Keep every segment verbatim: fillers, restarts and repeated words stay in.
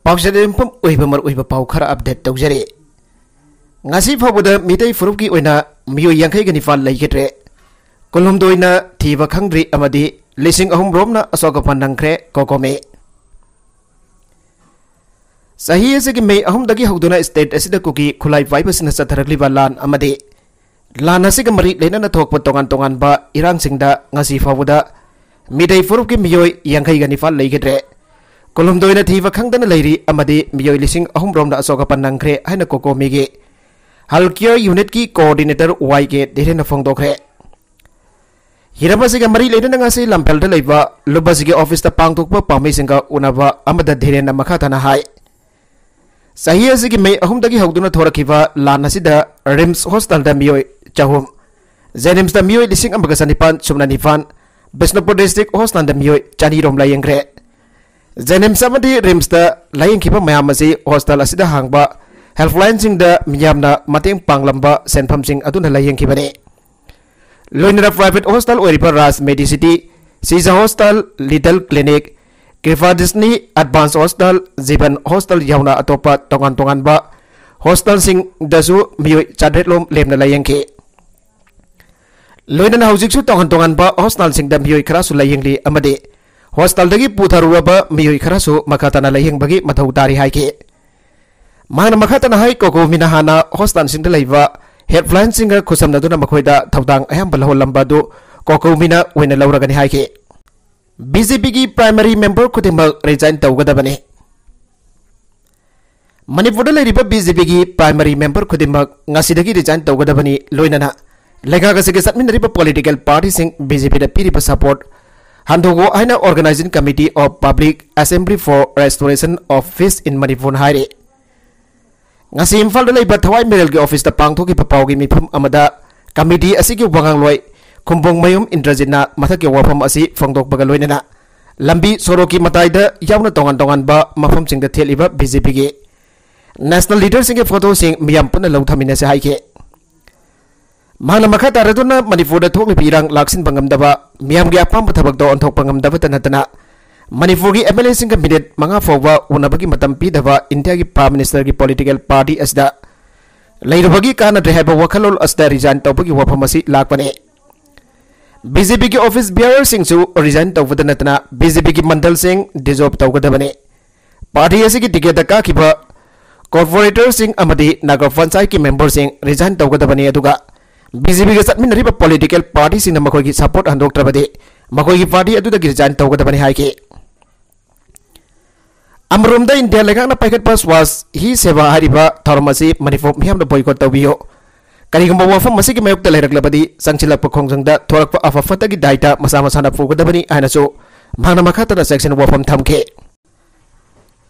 ꯄꯥꯎꯆꯦꯗ ꯌꯨꯝꯐꯝ ꯑꯣꯏꯕ ꯃꯔꯨꯑꯣꯏꯕ ꯄꯥꯎ ꯈꯔ ꯑꯞꯗꯦꯠ ꯇꯧꯖꯔꯤ꯫ ꯉꯁꯤ ꯐꯥꯎꯕꯗ ꯃꯤꯇꯩ ꯐꯨꯔꯨꯞꯀꯤ ꯑꯣꯏꯅ ꯃꯤꯑꯣꯏ ꯌꯥꯡꯈꯩꯒ ꯅꯤꯄꯥꯟ ꯂꯩꯈꯤꯗ꯭ꯔꯦ꯫ ꯀꯨꯟꯍꯨꯝꯗꯣꯏꯅ ꯊꯤꯕ ꯈꯪꯗ꯭ꯔꯤ ꯑꯃꯗꯤ ꯂꯤꯁꯤꯡ ꯑꯍꯨꯝ ꯔꯣꯝꯅ ꯑꯁꯣꯛ ꯑꯄꯟ ꯅꯪꯈ꯭ꯔꯦ꯫ ꯀꯣꯀꯣꯃꯤ꯫ ꯆꯍꯤ ꯑꯁꯤꯒꯤ ꯃꯦ ꯑꯍꯨꯝꯗꯒꯤ ꯍꯧꯗꯨꯅ ꯁ꯭ꯇꯦꯠ ꯑꯁꯤꯗ ꯀꯨꯀꯤ ꯈꯨꯠꯂꯥꯏ ꯄꯥꯏꯕꯁꯤꯡꯅ ꯆꯠꯊꯔꯛꯂꯤꯕ ꯂꯥꯟ ꯑꯃꯗꯤ ꯂꯥꯟ ꯑꯁꯤꯒ ꯃꯔꯤ ꯂꯩꯅꯅ ꯊꯣꯛꯄ ꯇꯣꯉꯥꯟ ꯇꯣꯉꯥꯟꯕ ꯏꯔꯥꯡꯁꯤꯡꯗ ꯉꯁꯤ ꯐꯥꯎꯕꯗ ꯃꯤꯇꯩ ꯐꯨꯔꯨꯞꯀꯤ ꯃꯤꯑꯣꯏ ꯌꯥꯡꯈꯩꯒ ꯅꯤꯄꯥꯟ ꯂꯩꯈꯤꯗ꯭ꯔꯦ꯫ ꯀꯨꯟꯍꯨꯝꯗꯣꯏꯅ ꯊꯤꯕ ꯈꯪꯗꯅ ꯂꯩꯔꯤ ꯑꯃꯗꯤ ꯃꯤꯑꯣꯏ ꯂꯤꯁꯤꯡ ꯑꯍꯨꯝ ꯔꯣꯝꯗ ꯑꯁꯣꯛ ꯑꯄꯟ ꯅꯪꯈ꯭ꯔꯦ ꯍꯥꯏꯅ ꯀꯣꯀꯣꯃꯤꯒꯤ ꯍꯦꯜꯊ ꯀꯤꯌꯔ ꯌꯨꯅꯤꯠꯀꯤ ꯀꯣꯑꯣꯔꯗꯤꯅꯦꯇꯔ ꯋꯥꯏ ꯀꯦ ꯙꯤꯔꯦꯟꯅ ꯐꯣꯡꯗꯣꯛꯈ꯭ꯔꯦ꯫ ꯍꯤꯔꯝ ꯑꯁꯤꯒ ꯃꯔꯤ ꯂꯩꯅꯅ ꯉꯁꯤ ꯂꯝꯐꯦꯜꯗ ꯂꯩꯕ ꯂꯨꯕꯁꯤꯒꯤ ꯑꯣꯐꯤꯁꯇ ꯄꯥꯡꯊꯣꯛꯄ ꯄꯥꯎꯃꯤꯁꯤꯡꯒ ꯎꯅꯕ ꯑꯃꯗ ꯙꯤꯔꯦꯟꯅ ꯃꯈꯥ ꯇꯥꯅ ꯍꯥꯏ, ꯆꯍꯤ ꯑꯁꯤꯒꯤ ꯃꯦ ꯑꯍꯨꯝꯗꯒꯤ ꯍꯧꯗꯨꯅ ꯊꯣꯔꯛꯈꯤꯕ ꯂꯥꯟ ꯑꯁꯤꯗ ꯔꯤꯝꯁ ꯍꯣꯁꯄꯤꯇꯥꯜꯗ ꯃꯤꯑꯣꯏ ꯆꯍꯨꯝ, ꯖꯦꯅꯤꯝꯁꯇ ꯃꯤꯑꯣꯏ ꯂꯤꯁꯤꯡ ꯑꯃꯒ ꯆꯅꯤꯄꯥꯟ ꯁꯨꯞꯅ ꯅꯤꯄꯥꯟ, ꯕꯤꯁꯅꯨꯄꯨꯔ ꯗꯤꯁꯇ꯭ꯔꯤꯛ ꯍꯣꯁꯄꯤꯇꯥꯜꯗ ꯃꯤꯑꯣꯏ ꯆꯅꯤ ꯔꯣꯝ ꯂꯥꯌꯦꯡꯈ꯭ꯔꯦ꯫ ꯖꯦꯅꯤꯝꯁ ꯑꯃꯗꯤ ꯔꯤꯝꯁꯇ ꯂꯥꯌꯦꯡꯈꯤꯕ ꯃꯌꯥꯝ ꯑꯁꯤ ꯍꯣꯁꯄꯤꯇꯥꯜ ꯑꯁꯤꯗ ꯍꯥꯡꯕ ꯍꯦꯜꯞꯂꯥꯏꯟꯁꯤꯡꯗ ꯃꯤꯌꯥꯝꯅ ꯃꯇꯦꯡ ꯄꯥꯡꯂꯝꯕ ꯁꯦꯟꯐꯝꯁꯤꯡ ꯑꯗꯨꯅ ꯂꯥꯌꯦꯡꯈꯤꯕꯅꯤ꯫ ꯂꯣꯏꯅꯅ ꯄ꯭ꯔꯥꯏꯚꯦꯠ ꯍꯣꯁꯄꯤꯇꯥꯜ ꯑꯣꯏꯔꯤꯕ Raj medicity, Shija hospital, little clinic, ꯀ꯭ꯔꯤꯄꯥꯗꯤꯁꯅꯤ ꯑꯦꯗꯚꯥꯟꯁ ꯍꯣꯁꯄꯤꯇꯥꯜ, ꯖꯤꯕꯟ ꯍꯣꯁꯄꯤꯇꯥꯜ ꯌꯥꯎꯅ ꯑꯇꯣꯞꯄ ꯇꯣꯉꯥꯟ ꯇꯣꯉꯥꯟꯕ ꯍꯣꯁꯄꯤꯇꯥꯜꯁꯤꯡꯗꯁꯨ ꯃꯤꯑꯣꯏ ꯆꯥꯇ꯭ꯔꯦꯠ ꯂꯣꯝ ꯂꯦꯝꯅ ꯂꯥꯌꯦꯡꯈꯤ꯫ ꯂꯣꯏꯅꯅ ꯍꯧꯖꯤꯛꯁꯨ ꯇꯣꯉꯥꯟ ꯇꯣꯉꯥꯟꯕ ꯍꯣꯁꯄꯤꯇꯥꯜꯁꯤꯡꯗ ꯃꯤꯑꯣꯏ ꯈꯔꯁꯨ ꯂꯥꯌꯦꯡꯂꯤ ꯑꯃꯗꯤ ꯍꯣꯁꯄꯤꯇꯥꯜꯗꯒꯤ ꯄꯨꯊꯔꯨꯔꯕ ꯃꯤꯑꯣꯏ ꯈꯔꯁꯨ ꯃꯈꯥ ꯇꯥꯅ ꯂꯥꯌꯦꯡꯕꯒꯤ ꯃꯊꯧ ꯇꯥꯔꯤ ꯍꯥꯏꯈꯤ꯫ ꯃꯍꯥꯛꯅ ꯃꯈꯥ ꯇꯥꯅ ꯍꯥꯏ, ꯀꯣꯀꯣꯃꯤꯅ ꯍꯥꯟꯅ ꯍꯣꯁꯄꯤꯇꯥꯜꯁꯤꯡꯗ ꯂꯩꯕ ꯍꯦꯜꯞꯂꯥꯏꯟꯁꯤꯡꯒ ꯈꯨꯠꯁꯝꯅꯗꯨꯅ ꯃꯈꯣꯏꯗ ꯊꯧꯗꯥꯡ ꯑꯌꯥꯝꯕ ꯂꯧꯍꯜꯂꯝꯕ ꯑꯗꯨ ꯀꯣꯀꯣꯃꯤꯅ ꯑꯣꯏꯅ ꯂꯧꯔꯒꯅꯤ ꯍꯥꯏꯈꯤ꯫ ꯕꯤ ꯖꯦ ꯄꯤꯒꯤ ꯄ꯭ꯔꯥꯏꯃꯔꯤ ꯃꯦꯝꯕꯔ ꯈꯨꯗꯤꯡꯃꯛ ꯔꯤꯖꯥꯏꯟ ꯇꯧꯒꯗꯕꯅꯤ꯫ ꯃꯅꯤꯄꯨꯔꯗ ꯂꯩꯔꯤꯕ ꯕꯤ ꯖꯦ ꯄꯤꯒꯤ ꯄ꯭ꯔꯥꯏꯃꯔꯤ ꯃꯦꯝꯕꯔ ꯈꯨꯗꯤꯡꯃꯛ ꯉꯁꯤꯗꯒꯤ ꯔꯤꯖꯥꯏꯟ ꯇꯧꯒꯗꯕꯅꯤ꯫ ꯂꯣꯏꯅꯅ ꯂꯩꯉꯥꯛ ꯑꯁꯤꯒ ꯆꯠꯃꯤꯟꯅꯔꯤꯕ ꯄꯣꯂꯤꯇꯤꯀꯦꯜ ꯄꯥꯔꯇꯤꯁꯤꯡ ꯕꯤ ꯖꯦ ꯄꯤꯗ ꯄꯤꯔꯤꯕ ꯁꯄꯣꯔꯠ ꯍꯟꯗꯣꯛꯑꯣ ꯍꯥꯏꯅ Organising Committee of Public Assembly for Restoration of Peace in Manipur ꯍꯥꯏꯔꯤ꯫ ꯉꯁꯤ ꯏꯝꯐꯥꯜꯗ ꯂꯩꯕ ꯊꯋꯥꯏ ꯃꯤꯔꯦꯜꯒꯤ ꯑꯣꯐꯤꯁꯇ ꯄꯥꯡꯊꯣꯛꯈꯤꯕ ꯄꯥꯎꯒꯤ ꯃꯤꯐꯝ ꯑꯃꯗ ꯀꯃꯤꯇꯤ ꯑꯁꯤꯒꯤ ꯋꯥꯉꯥꯡꯂꯣꯏ ꯈꯨꯝꯕꯣꯡꯃꯌꯨꯝ ꯏꯟꯗ꯭ꯔꯖꯤꯠꯅ ꯃꯊꯛꯀꯤ ꯋꯥꯐꯝ ꯑꯁꯤ ꯐꯣꯡꯗꯣꯛꯄꯒ ꯂꯣꯏꯅꯅ ꯂꯝꯕꯤ ꯁꯣꯔꯣꯛꯀꯤ ꯃꯇꯥꯏꯗ ꯌꯥꯎꯅ ꯇꯣꯉꯥꯟ ꯇꯣꯉꯥꯟꯕ ꯃꯐꯝꯁꯤꯡꯗ ꯊꯦꯠꯂꯤꯕ ꯕꯤ ꯖꯦ ꯄꯤꯒꯤ ꯅꯦꯁꯅꯦꯜ ꯂꯤꯗꯔꯁꯤꯡꯒꯤ ꯐꯣꯇꯣꯁꯤꯡ ꯃꯤꯌꯥꯝ ꯄꯨꯟꯅ ꯂꯧꯊꯃꯤꯟꯅꯁꯤ ꯍꯥꯏꯈꯤ꯫ ꯃꯍꯥꯛꯅ ꯃꯈꯥ ꯇꯥꯔꯗꯨꯅ ꯃꯅꯤꯄꯨꯔꯗ ꯊꯣꯛꯂꯤꯕ ꯏꯔꯥꯡ ꯂꯥꯛꯁꯤꯟꯕ ꯉꯝꯗꯕ, ꯃꯤꯌꯥꯝꯒꯤ ꯑꯄꯥꯝꯕ ꯊꯕꯛꯇ ꯑꯣꯟꯊꯣꯛꯄ ꯉꯝꯗꯕꯇ ꯅꯠꯇꯅ ꯃꯅꯤꯄꯨꯔꯒꯤ ꯑꯦꯝ ꯑꯦꯜ ꯑꯦꯁꯤꯡꯒ ꯃꯤꯅꯤꯠ ꯃꯉꯥ ꯐꯥꯎꯕ ꯎꯅꯕꯒꯤ ꯃꯇꯝ ꯄꯤꯗꯕ ꯏꯟꯗꯤꯌꯥꯒꯤ ꯄ꯭ꯔꯥꯏꯝ ꯃꯤꯅꯤꯁꯇꯔꯒꯤ ꯄꯣꯂꯤꯇꯤꯀꯦꯜ ꯄꯥꯔꯇꯤ ꯑꯁꯤꯗ ꯂꯩꯔꯨꯕꯒꯤ ꯀꯥꯟꯅꯗ꯭ꯔꯦ ꯍꯥꯏꯕ ꯋꯥꯈꯜꯂꯣꯟ ꯑꯁꯤꯗ ꯔꯤꯖꯥꯏꯟ ꯇꯧꯕꯒꯤ ꯋꯥꯐꯝ ꯑꯁꯤ ꯂꯥꯛꯄꯅꯤ꯫ ꯕꯤ ꯖꯦ ꯄꯤꯒꯤ ꯑꯣꯐꯤꯁ ꯕꯤꯌꯥꯔꯔꯁꯤꯡꯁꯨ ꯔꯤꯖꯥꯏꯟ ꯇꯧꯕꯗ ꯅꯠꯇꯅ ꯕꯤ ꯖꯦ ꯄꯤꯒꯤ ꯃꯟꯗꯜꯁꯤꯡ ꯗꯤꯖꯣꯜꯕ ꯇꯧꯒꯗꯕꯅꯤ꯫ ꯄꯥꯔꯇꯤ ꯑꯁꯤꯒꯤ ꯇꯤꯀꯦꯠꯇ ꯀꯥꯈꯤꯕ ꯀꯣꯔꯄꯣꯔꯦꯇꯔꯁꯤꯡ ꯑꯃꯗꯤ ꯅꯒꯔ ꯄꯟꯆꯥꯌꯠꯀꯤ ꯃꯦꯝꯕꯔꯁꯤꯡ ꯔꯤꯖꯥꯏꯟ ꯇꯧꯒꯗꯕꯅꯤ, ꯑꯗꯨꯒ ꯕꯤ ꯖꯦ ꯄꯤꯒ ꯆꯠꯃꯤꯟꯅꯔꯤꯕ ꯄꯣꯂꯤꯇꯤꯀꯦꯜ ꯄꯥꯔꯇꯤꯁꯤꯡꯅ ꯃꯈꯣꯏꯒꯤ ꯁꯄꯣꯔꯠ ꯍꯟꯗꯣꯛꯇ꯭ꯔꯕꯗꯤ ꯃꯈꯣꯏꯒꯤ ꯄꯥꯔꯇꯤ ꯑꯗꯨꯗꯒꯤ ꯔꯤꯖꯥꯏꯟ ꯇꯧꯒꯗꯕꯅꯤ ꯍꯥꯏꯈꯤ꯫ ꯑꯃꯔꯣꯝꯗ ꯏꯟꯗꯤꯌꯥ ꯂꯩꯉꯥꯛꯅ ꯄꯥꯏꯈꯠꯄ ꯁ꯭ꯋꯥꯁ ꯍꯤ ꯁꯦꯕꯥ ꯍꯥꯏꯔꯤꯕ ꯊꯧꯔꯝ ꯑꯁꯤ ꯃꯅꯤꯄꯨꯔ ꯃꯤꯌꯥꯝꯅ ꯕꯣꯏꯀꯣꯠ ꯇꯧꯕꯤꯌꯨ, ꯀꯔꯤꯒꯨꯝꯕ ꯋꯥꯐꯝ ꯑꯁꯤꯒꯤ ꯃꯥꯌꯣꯛꯇ ꯂꯩꯔꯛꯂꯕꯗꯤ ꯆꯪꯁꯤꯜꯂꯛꯄ ꯈꯣꯡꯖꯪꯗ ꯊꯣꯔꯛꯄ ꯑꯐ ꯐꯠꯇꯒꯤ ꯗꯥꯏꯇ ꯃꯁꯥ ꯃꯁꯥꯅ ꯄꯨꯒꯗꯕꯅꯤ ꯍꯥꯏꯅꯁꯨ ꯃꯍꯥꯛꯅ ꯃꯈꯥ ꯇꯥꯅ ꯆꯦꯛꯁꯤꯟ ꯋꯥꯐꯝ ꯊꯝꯈꯤ꯫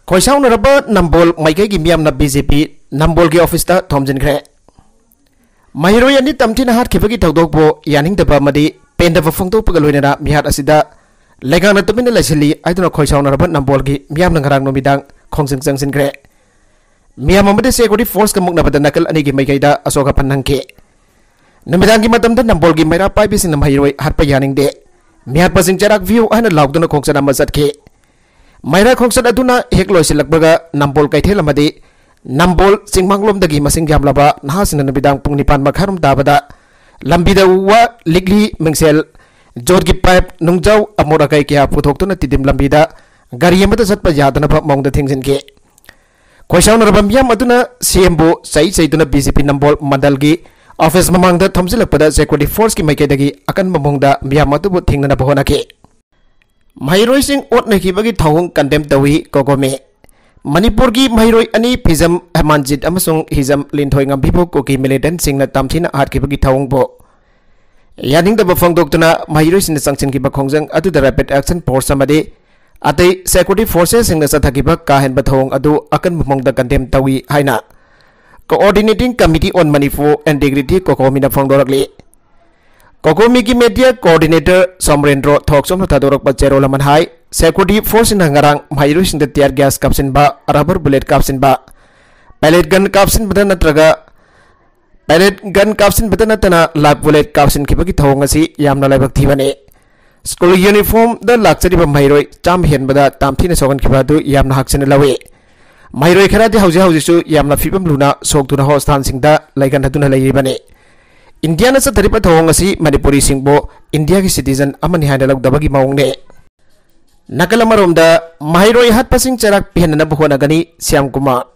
ꯈꯣꯏꯁꯥꯎꯅꯔꯕ ꯅꯝꯕꯣꯜ ꯃꯥꯏꯀꯩꯒꯤ ꯃꯤꯌꯥꯝꯅ ꯕꯤ ꯖꯦ ꯄꯤ ꯅꯝꯕꯣꯜꯒꯤ ꯑꯣꯐꯤꯁꯇ ꯊꯣꯝꯖꯤꯟꯈ꯭ꯔꯦ꯫ ꯃꯍꯩꯔꯣꯏ ꯑꯅꯤ ꯇꯝꯊꯤꯅ ꯍꯥꯠꯈꯤꯕꯒꯤ ꯊꯧꯗꯣꯛꯄꯨ ꯌꯥꯅꯤꯡꯗꯕ ꯑꯃꯗꯤ ꯄꯦꯟꯗꯕ ꯐꯣꯡꯗꯣꯛꯄꯒ ꯂꯣꯏꯅꯅ ꯃꯤꯍꯥꯠ ꯑꯁꯤꯗ ꯂꯩꯉꯥꯛꯅ ꯇꯨꯃꯤꯟꯅ ꯂꯩꯁꯤꯜꯂꯤ ꯍꯥꯏꯗꯨꯅ ꯈꯣꯏꯁꯥꯎꯅꯔꯕ ꯅꯝꯕꯣꯜꯒꯤ ꯃꯤꯌꯥꯝꯅ ꯉꯔꯥꯡ ꯅꯨꯃꯤꯗꯥꯡ ꯈꯣꯡꯖꯪ ꯆꯪꯁꯤꯟꯈ꯭ꯔꯦ꯫ ꯃꯤꯌꯥꯝ ꯑꯃꯗꯤ ꯁꯦꯀ꯭ꯌꯨꯔꯤꯇꯤ ꯐꯣꯔꯁꯀ ꯃꯨꯛꯅꯕꯗ ꯅꯥꯀꯜ ꯑꯅꯤꯒꯤ ꯃꯥꯏꯀꯩꯗ ꯑꯁꯣꯛ ꯑꯄꯟ ꯅꯪꯈꯤ꯫ ꯅꯨꯃꯤꯗꯥꯡꯒꯤ ꯃꯇꯝꯗ ꯅꯝꯕꯣꯜꯒꯤ ꯃꯩꯔꯥ ꯄꯥꯏꯕꯤꯁꯤꯡꯅ ꯃꯍꯩꯔꯣꯏ ꯍꯥꯠꯄ ꯌꯥꯅꯤꯡꯗꯦ, ꯃꯤꯍꯥꯠꯄꯁꯤꯡ ꯆꯩꯔꯥꯛ ꯄꯤꯌꯨ ꯍꯥꯏꯅ ꯂꯥꯎꯗꯨꯅ ꯈꯣꯡꯆꯠ ꯑꯃ ꯆꯠꯈꯤ꯫ ꯃꯩꯔꯥ ꯈꯣꯡꯆꯠ ꯑꯗꯨꯅ ꯍꯦꯛ ꯂꯣꯏꯁꯤꯜꯂꯛꯄꯒ ꯅꯝꯕꯣꯜ ꯀꯩꯊꯦꯜ ꯑꯃꯗꯤ ꯅꯝꯕꯣꯜ ꯆꯤꯡꯃꯥꯡꯂꯣꯝꯗꯒꯤ ꯃꯁꯤꯡ ꯌꯥꯝꯂꯕ ꯅꯍꯥꯁꯤꯡꯅ ꯅꯨꯃꯤꯗꯥꯡ ꯄꯨꯡ ꯅꯤꯄꯥꯟ ꯃꯈꯥꯏꯔꯣꯝ ꯇꯥꯕꯗ ꯂꯝꯕꯤꯗ ꯎ ꯋꯥ, ꯂꯤꯛꯂꯤ, ꯃꯤꯡꯁꯦꯜ, ꯖꯣꯠꯀꯤ ꯄꯥꯏꯞ, ꯅꯨꯡꯖꯥꯎ, ꯑꯃꯣꯠ ꯑꯀꯥꯏ ꯀꯌꯥ ꯄꯨꯊꯣꯛꯇꯨꯅ ꯇꯤꯗꯤꯝ ꯂꯝꯕꯤꯗ ꯒꯥꯔꯤ ꯑꯃꯠꯇ ꯆꯠꯄ ꯌꯥꯗꯅꯕ ꯃꯑꯣꯡꯗ ꯊꯤꯡꯖꯤꯟꯈꯤ꯫ ꯈꯣꯏꯁꯥꯎꯅꯔꯕ ꯃꯤꯌꯥꯝ ꯑꯗꯨꯅ ꯁꯤ ꯑꯦꯝꯕꯨ ꯆꯩ ꯆꯩꯗꯨꯅ ꯕꯤ ꯖꯦ ꯄꯤ ꯅꯝꯕꯣꯜ ꯃꯟꯗꯜꯒꯤ ꯑꯣꯐꯤꯁ ꯃꯃꯥꯡꯗ ꯊꯣꯝꯖꯤꯜꯂꯛꯄꯗ ꯁꯦꯀ꯭ꯌꯨꯔꯤꯇꯤ ꯐꯣꯔꯁꯀꯤ ꯃꯥꯏꯀꯩꯗꯒꯤ ꯑꯀꯟꯕ ꯃꯑꯣꯡꯗ ꯃꯤꯌꯥꯝ ꯑꯗꯨꯕꯨ ꯊꯦꯡꯅꯅꯕ ꯍꯣꯠꯅꯈꯤ꯫ ꯃꯍꯩꯔꯣꯏꯁꯤꯡ ꯑꯣꯠ ꯅꯩꯈꯤꯕꯒꯤ ꯊꯧꯑꯣꯡ ꯀꯟꯗꯦꯝ ꯇꯧꯏ ꯀꯣꯀꯣꯃꯤ꯫ ꯃꯅꯤꯄꯨꯔꯒꯤ ꯃꯍꯩꯔꯣꯏ ꯑꯅꯤ ꯐꯤꯖꯝ ꯍꯦꯃꯥꯟꯖꯤꯠ ꯑꯃꯁꯨꯡ ꯍꯤꯖꯝ ꯂꯤꯟꯊꯣꯏ ꯉꯝꯕꯤꯕꯨ ꯀꯨꯀꯤ ꯃꯤꯂꯤꯇꯦꯟꯠꯁꯤꯡꯅ ꯇꯝꯊꯤꯅ ꯍꯥꯠꯈꯤꯕꯒꯤ ꯊꯧꯑꯣꯡꯕꯨ ꯌꯥꯅꯤꯡꯗꯕ ꯐꯣꯡꯗꯣꯛꯇꯨꯅ ꯃꯍꯩꯔꯣꯏꯁꯤꯡꯅ ꯆꯪꯁꯤꯟꯈꯤꯕ ꯈꯣꯡꯖꯪ ꯑꯗꯨꯗ ꯔꯦꯄꯤꯗ ꯑꯦꯛꯁꯟ ꯐꯣꯔꯁ ꯑꯃꯗꯤ ꯑꯇꯩ ꯁꯦꯀ꯭ꯌꯨꯔꯤꯇꯤ ꯐꯣꯔꯁꯦꯁꯁꯤꯡꯅ ꯆꯠꯊꯈꯤꯕ ꯀꯥ ꯍꯦꯟꯕ ꯊꯧꯑꯣꯡ ꯑꯗꯨ ꯑꯀꯟꯕ ꯃꯑꯣꯡꯗ ꯀꯟꯗꯦꯝ ꯇꯧꯏ ꯍꯥꯏꯅ Coordinating Committee on Manipur Integrity ꯀꯣꯀꯣꯃꯤꯅ ꯐꯣꯡꯗꯣꯔꯛꯂꯤ꯫ ꯀꯣꯀꯣꯃꯤꯒꯤ ꯃꯦꯗꯤꯌꯥ ꯀꯣꯑꯣꯔꯗꯤꯅꯦꯇꯔ ꯁꯣꯃꯔꯦꯟꯗ꯭ꯔꯣ ꯊꯣꯛꯆꯣꯝꯅ ꯊꯥꯗꯣꯔꯛꯄ ꯆꯦꯔꯣꯜ ꯑꯃꯅ ꯍꯥꯏ, ꯁꯦꯀ꯭ꯌꯨꯔꯤꯇꯤ ꯐꯣꯔꯁꯁꯤꯡꯅ ꯉꯔꯥꯡ ꯃꯍꯩꯔꯣꯏꯁꯤꯡꯗ ꯇꯤꯌꯔ ꯒ꯭ꯌꯥꯁ ꯀꯥꯞꯁꯤꯟꯕ, ꯔꯕꯔ ꯕꯨꯂꯦꯠ ꯀꯥꯞꯁꯤꯟꯕ, ꯄꯦꯂꯦꯠ ꯒꯟ ꯀꯥꯞꯁꯤꯟꯕꯗ ꯅꯠꯇ꯭ꯔꯒ ꯄꯦꯂꯦꯠ ꯒꯟ ꯀꯥꯞꯁꯤꯟꯕꯗ ꯅꯠꯇꯅ ꯂꯥꯏꯚ ꯕꯨꯂꯦꯠ ꯀꯥꯞꯁꯤꯟꯈꯤꯕꯒꯤ ꯊꯧꯑꯣꯡ ꯑꯁꯤ ꯌꯥꯝꯅ ꯂꯥꯏꯕꯛ ꯊꯤꯕꯅꯤ꯫ ꯁ꯭ꯀꯨꯜ ꯌꯨꯅꯤꯐꯣꯔꯝꯗ ꯂꯥꯛꯆꯔꯤꯕ ꯃꯍꯩꯔꯣꯏ ꯆꯥꯝꯃ ꯍꯦꯟꯕꯗ ꯇꯥꯝꯊꯤꯅ ꯁꯣꯛꯍꯟꯈꯤꯕ ꯑꯗꯨ ꯌꯥꯝꯅ ꯍꯛꯆꯤꯟꯅ ꯂꯧꯏ꯫ ꯃꯍꯩꯔꯣꯏ ꯈꯔꯗꯤ ꯍꯧꯖꯤꯛ ꯍꯧꯖꯤꯛꯁꯨ ꯌꯥꯝꯅ ꯐꯤꯕꯝ ꯂꯨꯅ ꯁꯣꯛꯇꯨꯅ ꯍꯣꯁꯄꯤꯇꯥꯜꯁꯤꯡꯗ ꯂꯩꯒꯟꯗꯨꯅ ꯂꯩꯔꯤꯕꯅꯤ꯫ ꯏꯟꯗꯤꯌꯥꯅ ꯆꯠꯊꯔꯤꯕ ꯊꯧꯑꯣꯡ ꯑꯁꯤ ꯃꯅꯤꯄꯨꯔꯤꯁꯤꯡꯕꯨ ꯏꯟꯗꯤꯌꯥꯒꯤ ꯁꯤꯇꯤꯖꯟ ꯑꯃꯅꯤ ꯍꯥꯏꯅ ꯂꯧꯗꯕꯒꯤ ꯃꯑꯣꯡꯅꯤ꯫ ꯅꯥꯀꯜ ꯑꯃꯔꯣꯝꯗ, ꯃꯍꯩꯔꯣꯏ ꯍꯥꯠꯄꯁꯤꯡ ꯆꯩꯔꯥꯛ ꯄꯤꯍꯟꯅꯅꯕ ꯍꯣꯠꯅꯒꯅꯤ, ꯁ꯭ꯌꯥꯝ ꯀꯨꯃꯥꯔ꯫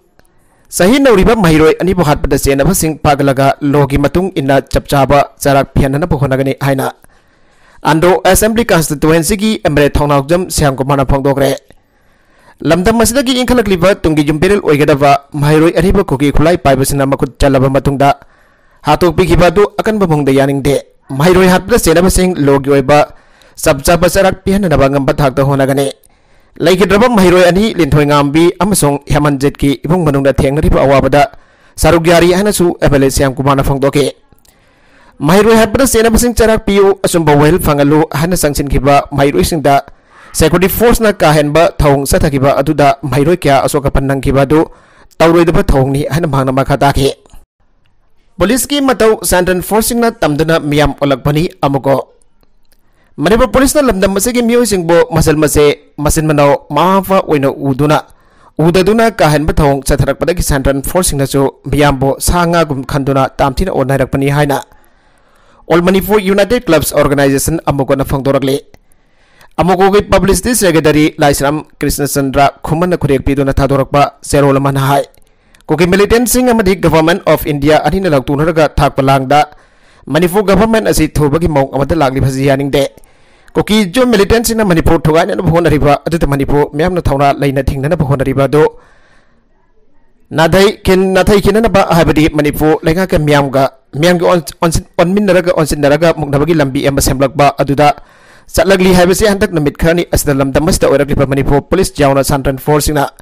ꯆꯍꯤ ꯅꯧꯔꯤꯕ ꯃꯍꯩꯔꯣꯏ ꯑꯅꯤꯕꯨ ꯍꯥꯠꯄꯗ ꯆꯦꯟꯅꯕꯁꯤꯡ ꯐꯥꯒꯠꯂꯒ ꯂꯣꯒꯤ ꯃꯇꯨꯡ ꯏꯟꯅ ꯆꯞ ꯆꯥꯕ ꯆꯩꯔꯥꯛ ꯄꯤꯍꯟꯅꯅꯕ ꯍꯣꯠꯅꯒꯅꯤ ꯍꯥꯏꯅ ꯑꯟꯗ꯭ꯔꯣ ꯑꯦꯁꯦꯝꯕ꯭ꯂꯤ ꯀꯟꯁꯇꯤꯇ꯭ꯋꯦꯟꯁꯤꯒꯤ M L A Thounaojam Shyam ꯀꯨꯃꯥꯔꯅ ꯐꯣꯡꯗꯣꯛꯈ꯭ꯔꯦ꯫ ꯂꯝꯗꯝ ꯑꯁꯤꯗꯒꯤ ꯏꯟꯈꯠꯂꯛꯂꯤꯕ ꯇꯨꯡꯒꯤ ꯌꯨꯝꯕꯤꯔꯦꯜ ꯑꯣꯏꯒꯗꯕ ꯃꯍꯩꯔꯣꯏ ꯑꯔꯤꯕ ꯀꯨꯀꯤ ꯈꯨꯠꯂꯥꯏ ꯄꯥꯏꯕꯁꯤꯡꯅ ꯃꯈꯨꯠ ꯆꯜꯂꯕ ꯃꯇꯨꯡꯗ ꯍꯥꯠꯇꯣꯛꯄꯤꯈꯤꯕ ꯑꯗꯨ ꯑꯀꯟꯕ ꯃꯑꯣꯡꯗ ꯌꯥꯅꯤꯡꯗꯦ꯫ ꯃꯍꯩꯔꯣꯏ ꯍꯥꯠꯄꯗ ꯆꯦꯟꯅꯕꯁꯤꯡ ꯂꯣꯒꯤ ꯑꯣꯏꯕ ꯆꯞ ꯆꯥꯕ ꯆꯩꯔꯥꯛ ꯄꯤꯍꯟꯅꯅꯕ ꯑꯉꯝꯕ ꯊꯥꯛꯇ ꯍꯣꯠꯅꯒꯅꯤ꯫ ꯂꯩꯈꯤꯗ꯭ꯔꯕ ꯃꯍꯩꯔꯣꯏ ꯑꯅꯤ ꯂꯤꯟꯊꯣꯏꯉꯥꯝꯕꯤ ꯑꯃꯁꯨꯡ ꯍꯦꯃꯟꯖꯤꯠꯀꯤ ꯏꯃꯨꯡ ꯃꯅꯨꯡꯗ ꯊꯦꯡꯅꯔꯤꯕ ꯑꯋꯥꯕꯗ ꯁꯔꯨꯛ ꯌꯥꯔꯤ ꯍꯥꯏꯅꯁꯨ ꯑꯦꯝ ꯑꯦꯜ ꯑꯦ ꯁ꯭ꯌꯥꯝ ꯀꯨꯃꯥꯔꯅ ꯐꯣꯡꯗꯣꯛꯈꯤ꯫ ꯃꯍꯩꯔꯣꯏ ꯍꯥꯠꯄꯗ ꯆꯦꯟꯅꯕꯁꯤꯡ ꯆꯩꯔꯥꯛ ꯄꯤꯌꯨ, ꯑꯆꯨꯝꯕ ꯋꯥꯌꯦꯜ ꯐꯪꯍꯜꯂꯨ ꯍꯥꯏꯅ ꯆꯪꯁꯤꯟꯈꯤꯕ ꯃꯍꯩꯔꯣꯏꯁꯤꯡꯗ ꯁꯦꯀ꯭ꯌꯨꯔꯤꯇꯤ ꯐꯣꯔꯁꯅ ꯀꯥ ꯍꯦꯟꯕ ꯊꯧꯑꯣꯡ ꯆꯠꯊꯈꯤꯕ ꯑꯗꯨꯗ ꯃꯍꯩꯔꯣꯏ ꯀꯌꯥ ꯑꯁꯣꯛ ꯑꯄꯟ ꯅꯪꯈꯤꯕ ꯑꯗꯨ ꯇꯧꯔꯣꯏꯗꯕ ꯊꯧꯑꯣꯡꯅꯤ ꯍꯥꯏꯅ ꯃꯍꯥꯛꯅ ꯃꯈꯥ ꯇꯥꯈꯤ꯫ ꯄꯨꯂꯤꯁꯀꯤ ꯃꯇꯧ ꯁꯦꯟꯇ꯭ꯔꯦꯜ ꯐꯣꯔꯁꯁꯤꯡꯅ ꯇꯝꯗꯨꯅ ꯃꯤꯌꯥꯝ ꯑꯣꯜꯂꯛꯄꯅꯤ꯫ ꯑꯃꯨꯛꯀꯣ, ꯃꯅꯤꯄꯨꯔ ꯄꯨꯂꯤꯁꯅ ꯂꯝꯗꯝ ꯑꯁꯤꯒꯤ ꯃꯤꯑꯣꯏꯁꯤꯡꯕꯨ ꯃꯁꯜ ꯃꯆꯦ, ꯃꯆꯤꯟ ꯃꯅꯥꯎ, ꯃꯃꯥ ꯃꯄꯥ ꯑꯣꯏꯅ ꯎꯗꯨꯅ, ꯎꯗꯗꯨꯅ ꯀꯥ ꯍꯦꯟꯕ ꯊꯧꯑꯣꯡ ꯆꯠꯊꯔꯛꯄꯗꯒꯤ ꯁꯦꯟꯇ꯭ꯔꯦꯜ ꯐꯣꯔꯁꯁꯤꯡꯅꯁꯨ ꯃꯤꯌꯥꯝꯕꯨ ꯁꯥ ꯉꯥꯒꯨꯝ ꯈꯟꯗꯨꯅ ꯇꯥꯝꯊꯤꯅ ꯑꯣꯠꯅꯔꯛꯄꯅꯤ ꯍꯥꯏꯅ All Manipur United Clubs Organization, ꯑꯃꯨꯛ ꯍꯟꯅ ꯐꯣꯡꯗꯣꯔꯛꯂꯤ꯫ ꯑꯃꯨꯛꯀꯣꯒꯤ ꯄꯕ꯭ꯂꯤꯁꯤꯇꯤ ꯁꯦꯀ꯭ꯔꯦꯇꯔꯤ ꯂꯥꯏꯁ꯭ꯔꯥꯝ ꯀ꯭ꯔꯤꯁꯅꯆꯟꯗ꯭ꯔ ꯈꯨꯃꯟꯅ ꯈꯨꯔꯦꯛ ꯄꯤꯗꯨꯅ ꯊꯥꯗꯣꯔꯛꯄ ꯆꯦꯔꯣꯜ ꯑꯃꯅ ꯍꯥꯏ, ꯀꯨꯀꯤ ꯃꯤꯂꯤꯇꯦꯟꯠꯁꯤꯡ ꯑꯃꯗꯤ ꯒꯚꯔꯟꯃꯦꯟꯠ ꯑꯣꯐ ꯏꯟꯗꯤꯌꯥ ꯑꯅꯤꯅ ꯂꯥꯎꯊꯣꯛꯅꯔꯒ ꯊꯥꯛꯄ ꯂꯥꯡꯗ ꯃꯅꯤꯄꯨꯔ ꯒꯚꯔꯟꯃꯦꯟꯠ ꯑꯁꯤ ꯊꯨꯕꯒꯤ ꯃꯑꯣꯡ ꯑꯃꯗ ꯂꯥꯛꯂꯤꯕꯁꯤ ꯌꯥꯅꯤꯡꯗꯦ꯫ ꯀꯨꯀꯤ ꯖꯨ ꯃꯤꯂꯤꯇꯦꯟꯠꯁꯤꯡꯅ ꯃꯅꯤꯄꯨꯔ ꯊꯨꯒꯥꯏꯅꯅꯕ ꯍꯣꯠꯅꯔꯤꯕ ꯑꯗꯨꯗ ꯃꯅꯤꯄꯨꯔ ꯃꯤꯌꯥꯝꯅ ꯊꯧꯅꯥ ꯂꯩꯅ ꯊꯤꯡꯅꯅꯕ ꯍꯣꯠꯅꯔꯤꯕ ꯑꯗꯨ ꯅꯥꯊꯩ ꯈꯤꯟ-, ꯅꯥꯊꯩ ꯈꯤꯟꯅꯅꯕ ꯍꯥꯏꯕꯗꯤ ꯃꯅꯤꯄꯨꯔ ꯂꯩꯉꯥꯛꯀ ꯃꯤꯌꯥꯝꯒ, ꯃꯤꯌꯥꯝꯒꯤ ꯑꯣꯟ-, ꯑꯣꯟꯁꯤꯟ-, ꯑꯣꯟꯃꯤꯟꯅꯔꯒ, ꯑꯣꯟꯁꯤꯟꯅꯔꯒ ꯃꯨꯛꯅꯕꯒꯤ ꯂꯝꯕꯤ ꯑꯃ ꯁꯦꯝꯂꯛꯄ ꯑꯗꯨꯗ ꯆꯠꯂꯛꯂꯤ ꯍꯥꯏꯕꯁꯤ ꯍꯟꯗꯛ ꯅꯨꯃꯤꯠ ꯈꯔꯅꯤ ꯑꯁꯤꯗ ꯂꯝꯗꯝ ꯑꯁꯤꯗ ꯑꯣꯏꯔꯛꯂꯤꯕ ꯃꯅꯤꯄꯨꯔ ꯄꯨꯂꯤꯁ ꯌꯥꯎꯅ ꯁꯦꯟꯇ꯭ꯔꯦꯜ ꯐꯣꯔꯁꯁꯤꯡꯅ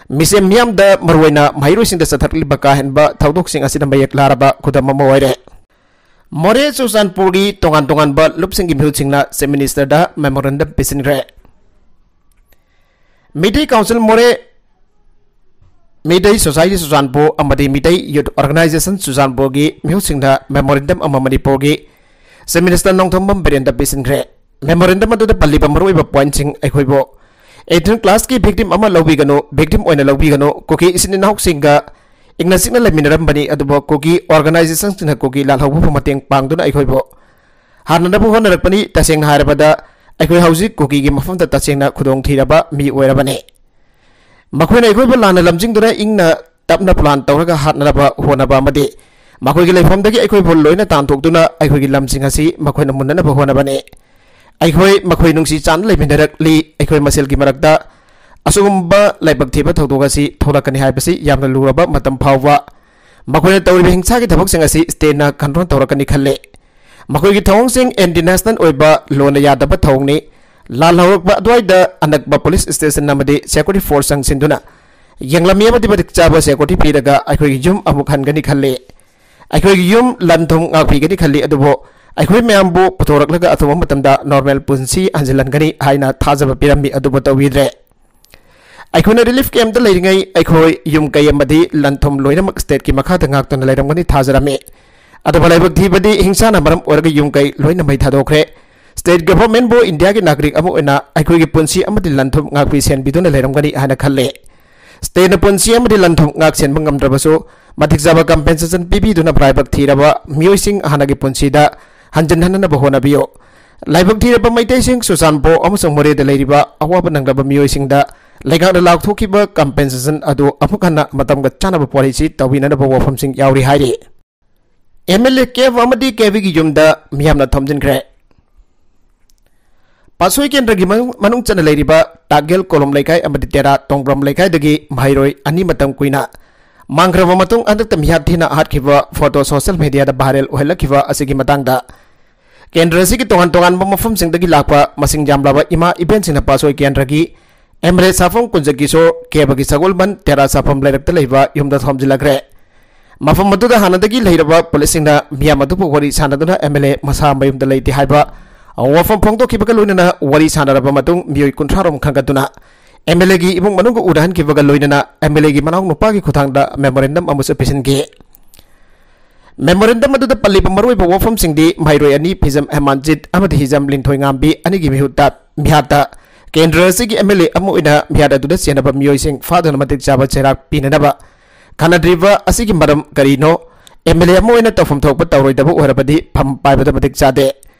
ꯃꯤꯁꯦꯝ ꯃꯤꯌꯥꯝꯗ, ꯃꯔꯨꯑꯣꯏꯅ ꯃꯍꯩꯔꯣꯏꯁꯤꯡꯗ ꯆꯠꯊꯔꯛꯂꯤꯕ ꯀꯥ ꯍꯦꯟꯕ ꯊꯧꯗꯣꯛꯁꯤꯡ ꯑꯁꯤꯅ ꯃꯌꯦꯛ ꯂꯥꯔꯕ ꯈꯨꯗꯝ ꯑꯃ ꯑꯣꯏꯔꯦ꯫ ꯃꯣꯔꯦ ꯆꯨꯔꯆꯥꯟꯄꯨꯔꯒꯤ ꯇꯣꯉꯥꯟ ꯇꯣꯉꯥꯟꯕ ꯂꯨꯞꯁꯤꯡꯒꯤ ꯃꯤꯍꯨꯠꯁꯤꯡꯅ ꯆꯤꯐ ꯃꯤꯅꯤꯁꯇꯔꯗ ꯃꯦꯃꯣꯔꯦꯟꯗꯝ ꯄꯤꯁꯤꯟꯈ꯭ꯔꯦ꯫ ꯃꯤꯇꯩ ꯀꯥꯎꯟꯁꯤꯜ ꯃꯣꯔꯦ, ꯃꯤꯇꯩ ꯁꯣꯁꯥꯏꯇꯤ ꯆꯨꯔꯆꯥꯟꯄꯨꯔ ꯑꯃꯗꯤ ꯃꯤꯇꯩ ꯌꯨꯊ ꯑꯣꯔꯒꯅꯥꯏꯖꯦꯁꯟ ꯆꯨꯔꯆꯥꯟꯄꯨꯔꯒꯤ ꯃꯤꯍꯨꯠꯁꯤꯡꯅ ꯃꯦꯃꯣꯔꯦꯟꯗꯝ ꯑꯃ ꯃꯅꯤꯄꯨꯔꯒꯤ ꯆꯤꯐ ꯃꯤꯅꯤꯁꯇꯔ ꯅꯣꯡꯊꯣꯝꯕꯝ ꯕꯤꯔꯦꯟꯗ ꯄꯤꯁꯤꯟꯈ꯭ꯔꯦ꯫ Memorandum ꯑꯗꯨꯗ ꯄꯜꯂꯤꯕ ꯃꯔꯨꯑꯣꯏꯕ pointꯁꯤꯡ ꯑꯩꯈꯣꯏꯕꯨ eighteen classꯀꯤ victim ꯑꯃ ꯂꯧꯕꯤꯒꯅꯨ, victim ꯑꯣꯏꯅ ꯂꯧꯕꯤꯒꯅꯨ꯫ ꯀꯨꯀꯤ ꯏꯆꯤꯟ ꯏꯅꯥꯎꯁꯤꯡꯒ ꯏꯪꯅ ꯆꯤꯛꯅ ꯂꯩꯃꯤꯟꯅꯔꯝꯕꯅꯤ, ꯑꯗꯨꯕꯨ ꯀꯨꯀꯤ organisationꯁꯤꯡꯅ ꯀꯨꯀꯤ ꯂꯥꯜꯍꯧꯕꯕꯨ ꯃꯇꯦꯡ ꯄꯥꯡꯗꯨꯅ ꯑꯩꯈꯣꯏꯕꯨ ꯍꯥꯠꯅꯅꯕ ꯍꯣꯠꯅꯔꯛꯄꯅꯤ꯫ ꯇꯁꯦꯡꯅ ꯍꯥꯏꯔꯕꯗ, ꯑꯩꯈꯣꯏ ꯍꯧꯖꯤꯛ ꯀꯨꯀꯤꯒꯤ ꯃꯐꯝꯗ ꯇꯁꯦꯡꯅ ꯈꯨꯗꯣꯡꯊꯤꯔꯕ ꯃꯤ ꯑꯣꯏꯔꯕꯅꯤ꯫ ꯃꯈꯣꯏꯅ ꯑꯩꯈꯣꯏꯕꯨ ꯂꯥꯟꯅ ꯂꯝꯖꯤꯡꯗꯨꯅ ꯏꯪꯅ ꯇꯞꯅ plan ꯇꯧꯔꯒ ꯍꯥꯠꯅꯅꯕ ꯍꯣꯠꯅꯕ ꯑꯃꯗꯤ ꯃꯈꯣꯏꯒꯤ ꯂꯩꯐꯝꯗꯒꯤ ꯑꯩꯈꯣꯏꯕꯨ ꯂꯣꯏꯅ ꯇꯥꯟꯊꯣꯛꯇꯨꯅ ꯑꯩꯈꯣꯏꯒꯤ ꯂꯝꯁꯤꯡ ꯑꯁꯤ ꯃꯈꯣꯏꯅ ꯃꯨꯟꯅꯅꯕ ꯍꯣꯠꯅꯕꯅꯤ꯫ ꯑꯩꯈꯣꯏ ꯃꯈꯣꯏ ꯅꯨꯡꯁꯤ ꯆꯥꯟꯅ ꯂꯩꯃꯤꯟꯅꯔꯛꯂꯤ꯫ ꯑꯩꯈꯣꯏ ꯃꯁꯦꯜꯒꯤ ꯃꯔꯛꯇ ꯑꯁꯤꯒꯨꯝꯕ ꯂꯥꯏꯕꯛ ꯊꯤꯕ ꯊꯧꯗꯣꯛ ꯑꯁꯤ ꯊꯣꯛꯂꯛꯀꯅꯤ ꯍꯥꯏꯕꯁꯤ ꯌꯥꯝꯅ ꯂꯨꯔꯕ ꯃꯇꯝ ꯐꯥꯎꯕ ꯃꯈꯣꯏꯅ ꯇꯧꯔꯤꯕ ꯍꯤꯡꯁꯥꯒꯤ ꯊꯕꯛꯁꯤꯡ ꯑꯁꯤ stateꯅ control ꯇꯧꯔꯛꯀꯅꯤ ꯈꯜꯂꯤ꯫ ꯃꯈꯣꯏꯒꯤ ꯊꯧꯑꯣꯡꯁꯤꯡ anti national ꯑꯣꯏꯕ ꯂꯣꯟꯅ ꯌꯥꯗꯕ ꯊꯧꯑꯣꯡꯅꯤ꯫ ꯂꯥꯜꯍꯧꯔꯛꯄ ꯑꯗꯨꯋꯥꯏꯗ ꯑꯅꯛꯄ police station ꯑꯃꯗꯤ security force ꯆꯪꯁꯤꯟꯗꯨꯅ ꯌꯦꯡꯂꯝꯃꯤ ꯑꯃꯗꯤ ꯃꯇꯤꯛ ꯆꯥꯕ security ꯄꯤꯔꯒ ꯑꯩꯈꯣꯏꯒꯤ ꯌꯨꯝ ꯑꯃꯨꯛ ꯍꯟꯒꯅꯤ ꯈꯜꯂꯤ꯫ ꯑꯩꯈꯣꯏꯒꯤ ꯌꯨꯝ ꯂꯟ ꯊꯨꯝ ꯉꯥꯛꯄꯤꯒꯅꯤ ꯈꯜꯂꯤ, ꯑꯗꯨꯕꯨ ꯑꯩꯈꯣꯏ ꯃꯌꯥꯝꯕꯨ ꯄꯨꯊꯣꯔꯛꯂꯒ ꯑꯊꯨꯕ ꯃꯇꯝꯗ normal ꯄꯨꯟꯁꯤ ꯍꯟꯖꯤꯜꯍꯟꯒꯅꯤ ꯍꯥꯏꯅ ꯊꯥꯖꯕ ꯄꯤꯔꯝꯃꯤ, ꯑꯗꯨꯕꯨ ꯇꯧꯕꯤꯗ꯭ꯔꯦ꯫ ꯑꯩꯈꯣꯏꯅ relief campꯇ ꯂꯩꯔꯤꯉꯩ ꯑꯩꯈꯣꯏ ꯌꯨꯝ ꯀꯩ ꯑꯃꯗꯤ ꯂꯟ ꯊꯨꯝ ꯂꯣꯏꯅꯃꯛ stateꯀꯤ ꯃꯈꯥꯗ ꯉꯥꯛꯇꯨꯅ ꯂꯩꯔꯝꯒꯅꯤ ꯊꯥꯖꯔꯝꯃꯤ꯫ ꯑꯗꯨꯕꯨ ꯂꯥꯏꯕꯛ ꯊꯤꯕꯗꯤ ꯍꯤꯡꯁꯥꯅ ꯃꯔꯝ ꯑꯣꯏꯔꯒ ꯌꯨꯝ ꯀꯩ ꯂꯣꯏꯅ ꯃꯩ ꯊꯥꯗꯣꯛꯈ꯭ꯔꯦ꯫ State governmentꯕꯨ ꯏꯟꯗꯤꯌꯥꯒꯤ ꯅꯥꯒꯔꯤꯛ ꯑꯃ ꯑꯣꯏꯅ ꯑꯩꯈꯣꯏꯒꯤ ꯄꯨꯟꯁꯤ ꯑꯃꯗꯤ ꯂꯟ ꯊꯨꯝ ꯉꯥꯛꯄꯤ ꯁꯦꯟꯕꯤꯗꯨꯅ ꯂꯩꯔꯝꯒꯅꯤ ꯍꯥꯏꯅ ꯈꯜꯂꯤ꯫ Stateꯅ ꯄꯨꯟꯁꯤ ꯑꯃꯗꯤ ꯂꯟ ꯊꯨꯝ ꯉꯥꯛ ꯁꯦꯟꯕ ꯉꯝꯗ꯭ꯔꯕꯁꯨ ꯃꯇꯤꯛ ꯆꯥꯕ compensation ꯄꯤꯕꯤꯗꯨꯅ ꯂꯥꯏꯕꯛ ꯊꯤꯔꯕ ꯃꯤꯑꯣꯏꯁꯤꯡ ꯍꯥꯟꯅꯒꯤ ꯄꯨꯟꯁꯤꯗ ꯍꯟꯖꯤꯟꯍꯟꯅꯕ ꯍꯣꯠꯅꯕꯤꯌꯨ꯫ ꯂꯥꯏꯕꯛ ꯊꯤꯔꯕ ꯃꯩꯇꯩꯁꯤꯡ ꯆꯨꯔꯆꯥꯟꯄꯨꯔ ꯑꯃꯁꯨꯡ ꯃꯣꯔꯦꯗ ꯂꯩꯔꯤꯕ ꯑꯋꯥꯕ ꯅꯪꯂꯕ ꯃꯤꯑꯣꯏꯁꯤꯡꯗ ꯂꯩꯉꯥꯛꯅ ꯂꯥꯎꯊꯣꯛꯈꯤꯕ compensation ꯑꯗꯨ ꯑꯃꯨꯛ ꯍꯟꯅ ꯃꯇꯝꯒ ꯆꯥꯅꯕ ꯄꯣꯠ ꯑꯁꯤ ꯇꯧꯕꯤꯅꯅꯕ ꯋꯥꯐꯝꯁꯤꯡ ꯌꯥꯎꯔꯤ ꯍꯥꯏꯔꯤ꯫ MLA ꯀꯦꯞ ꯑꯃꯗꯤ ꯀꯦꯕꯤꯒꯤ ꯌꯨꯝꯗ ꯃꯤꯌꯥꯝꯅ ꯊꯣꯝꯖꯤꯟꯈ꯭ꯔꯦ꯫ ꯄꯥꯠꯁꯣꯏ ꯀꯦꯟꯗ꯭ꯔꯒꯤ ꯃꯅꯨꯡ, ꯃꯅꯨꯡ ꯆꯟꯅ ꯂꯩꯔꯤꯕ ꯇꯥꯛꯒꯦꯜ ꯀꯣꯂꯨꯝ ꯂꯩꯀꯥꯏ ꯑꯃꯗꯤ ꯇꯦꯔꯥ ꯇꯣꯡꯕ꯭ꯔꯝ ꯂꯩꯀꯥꯏꯗꯒꯤ ꯃꯍꯩꯔꯣꯏ ꯑꯅꯤ ꯃꯇꯝ ꯀꯨꯏꯅ ꯃꯥꯡꯈ꯭ꯔꯕ ꯃꯇꯨꯡ ꯍꯟꯗꯛꯇ ꯃꯤꯍꯥꯠ ꯊꯤꯅ ꯍꯥꯠꯈꯤꯕ photo social mediaꯗ viral ꯑꯣꯏꯍꯜꯂꯛꯈꯤꯕ ꯑꯁꯤꯒꯤ ꯃꯇꯥꯡꯗ ꯀꯦꯟꯗ꯭ꯔ ꯑꯁꯤꯒꯤ ꯇꯣꯉꯥꯟ ꯇꯣꯉꯥꯟꯕ ꯃꯐꯝꯁꯤꯡꯗꯒꯤ ꯂꯥꯛꯄ ꯃꯁꯤꯡ ꯌꯥꯝꯂꯕ ꯏꯃꯥ ꯏꯕꯦꯟꯁꯤꯡꯅ ꯄꯥꯠꯁꯣꯏ ꯀꯦꯟꯗ꯭ꯔꯒꯤ MLA ꯁꯥꯐꯝ ꯀꯨꯟꯖꯒꯤꯁꯣ ꯀꯦꯕꯒꯤ ꯁꯒꯣꯜꯕꯟ ꯇꯦꯔꯥ ꯁꯥꯐꯝ ꯂꯩꯔꯛꯇ ꯂꯩꯕ ꯌꯨꯝꯗ ꯊꯣꯝꯖꯤꯜꯂꯛꯈ꯭ꯔꯦ꯫ ꯃꯐꯝ ꯑꯗꯨꯗ ꯍꯥꯟꯅꯗꯒꯤ ꯂꯩꯔꯕ ꯄꯨꯂꯤꯁꯁꯤꯡꯅ ꯃꯤꯌꯥꯝ ꯑꯗꯨꯕꯨ ꯋꯥꯔꯤ ꯁꯥꯟꯅꯗꯨꯅ MLA ꯃꯁꯥ ꯃꯌꯨꯝꯗ ꯂꯩꯇꯦ ꯍꯥꯏꯕ ꯋꯥꯐꯝ ꯐꯣꯡꯗꯣꯛꯈꯤꯕꯒ ꯂꯣꯏꯅꯅ ꯋꯥꯔꯤ ꯁꯥꯟꯅꯔꯕ ꯃꯇꯨꯡ ꯃꯤꯑꯣꯏ ꯀꯨꯟꯊ꯭ꯔꯥ ꯔꯣꯝ ꯈꯟꯒꯠꯇꯨꯅ MLAꯒꯤ ꯏꯃꯨꯡ ꯃꯅꯨꯡꯒ ꯎꯅꯍꯟꯈꯤꯕꯒ ꯂꯣꯏꯅꯅ MLAꯒꯤ ꯃꯅꯥꯎ ꯅꯨꯄꯥꯒꯤ ꯈꯨꯠꯊꯥꯡꯗ memorandum ꯑꯃꯁꯨ ꯄꯤꯁꯤꯟꯈꯤ꯫ Memorandum ꯑꯗꯨꯗ ꯄꯜꯂꯤꯕ ꯃꯔꯨꯑꯣꯏꯕ ꯋꯥꯐꯝꯁꯤꯡꯗꯤ ꯃꯍꯩꯔꯣꯏ ꯑꯅꯤ ꯐꯤꯖꯝ ꯍꯦꯃꯥꯟꯖꯤꯠ ꯑꯃꯗꯤ ꯍꯤꯖꯝ ꯂꯤꯟꯊꯣꯏꯉꯥꯝꯕꯤ ꯑꯅꯤꯒꯤ ꯃꯤꯍꯨꯠꯇ ꯃꯤꯍꯥꯠꯇ ꯀꯦꯟꯗ꯭ꯔ ꯑꯁꯤꯒꯤ MLA ꯑꯃ ꯑꯣꯏꯅ ꯃꯤꯍꯥꯠ ꯑꯗꯨꯗ ꯆꯦꯟꯅꯕ ꯃꯤꯑꯣꯏꯁꯤꯡ ꯐꯥꯗꯨꯅ ꯃꯇꯤꯛ ꯆꯥꯕ ꯆꯩꯔꯥꯛ ꯄꯤꯅꯅꯕ ꯈꯟꯅꯗ꯭ꯔꯤꯕ ꯑꯁꯤꯒꯤ ꯃꯔꯝ ꯀꯔꯤꯅꯣ? MLA ꯑꯃ ꯑꯣꯏꯅ ꯇꯧꯐꯝ ꯊꯣꯛꯄ ꯇꯧꯔꯣꯏꯗꯕ ꯑꯣꯏꯔꯕꯗꯤ ꯐꯝ ꯄꯥꯏꯕꯗ ꯃꯇꯤꯛ ꯆꯥꯗꯦ꯫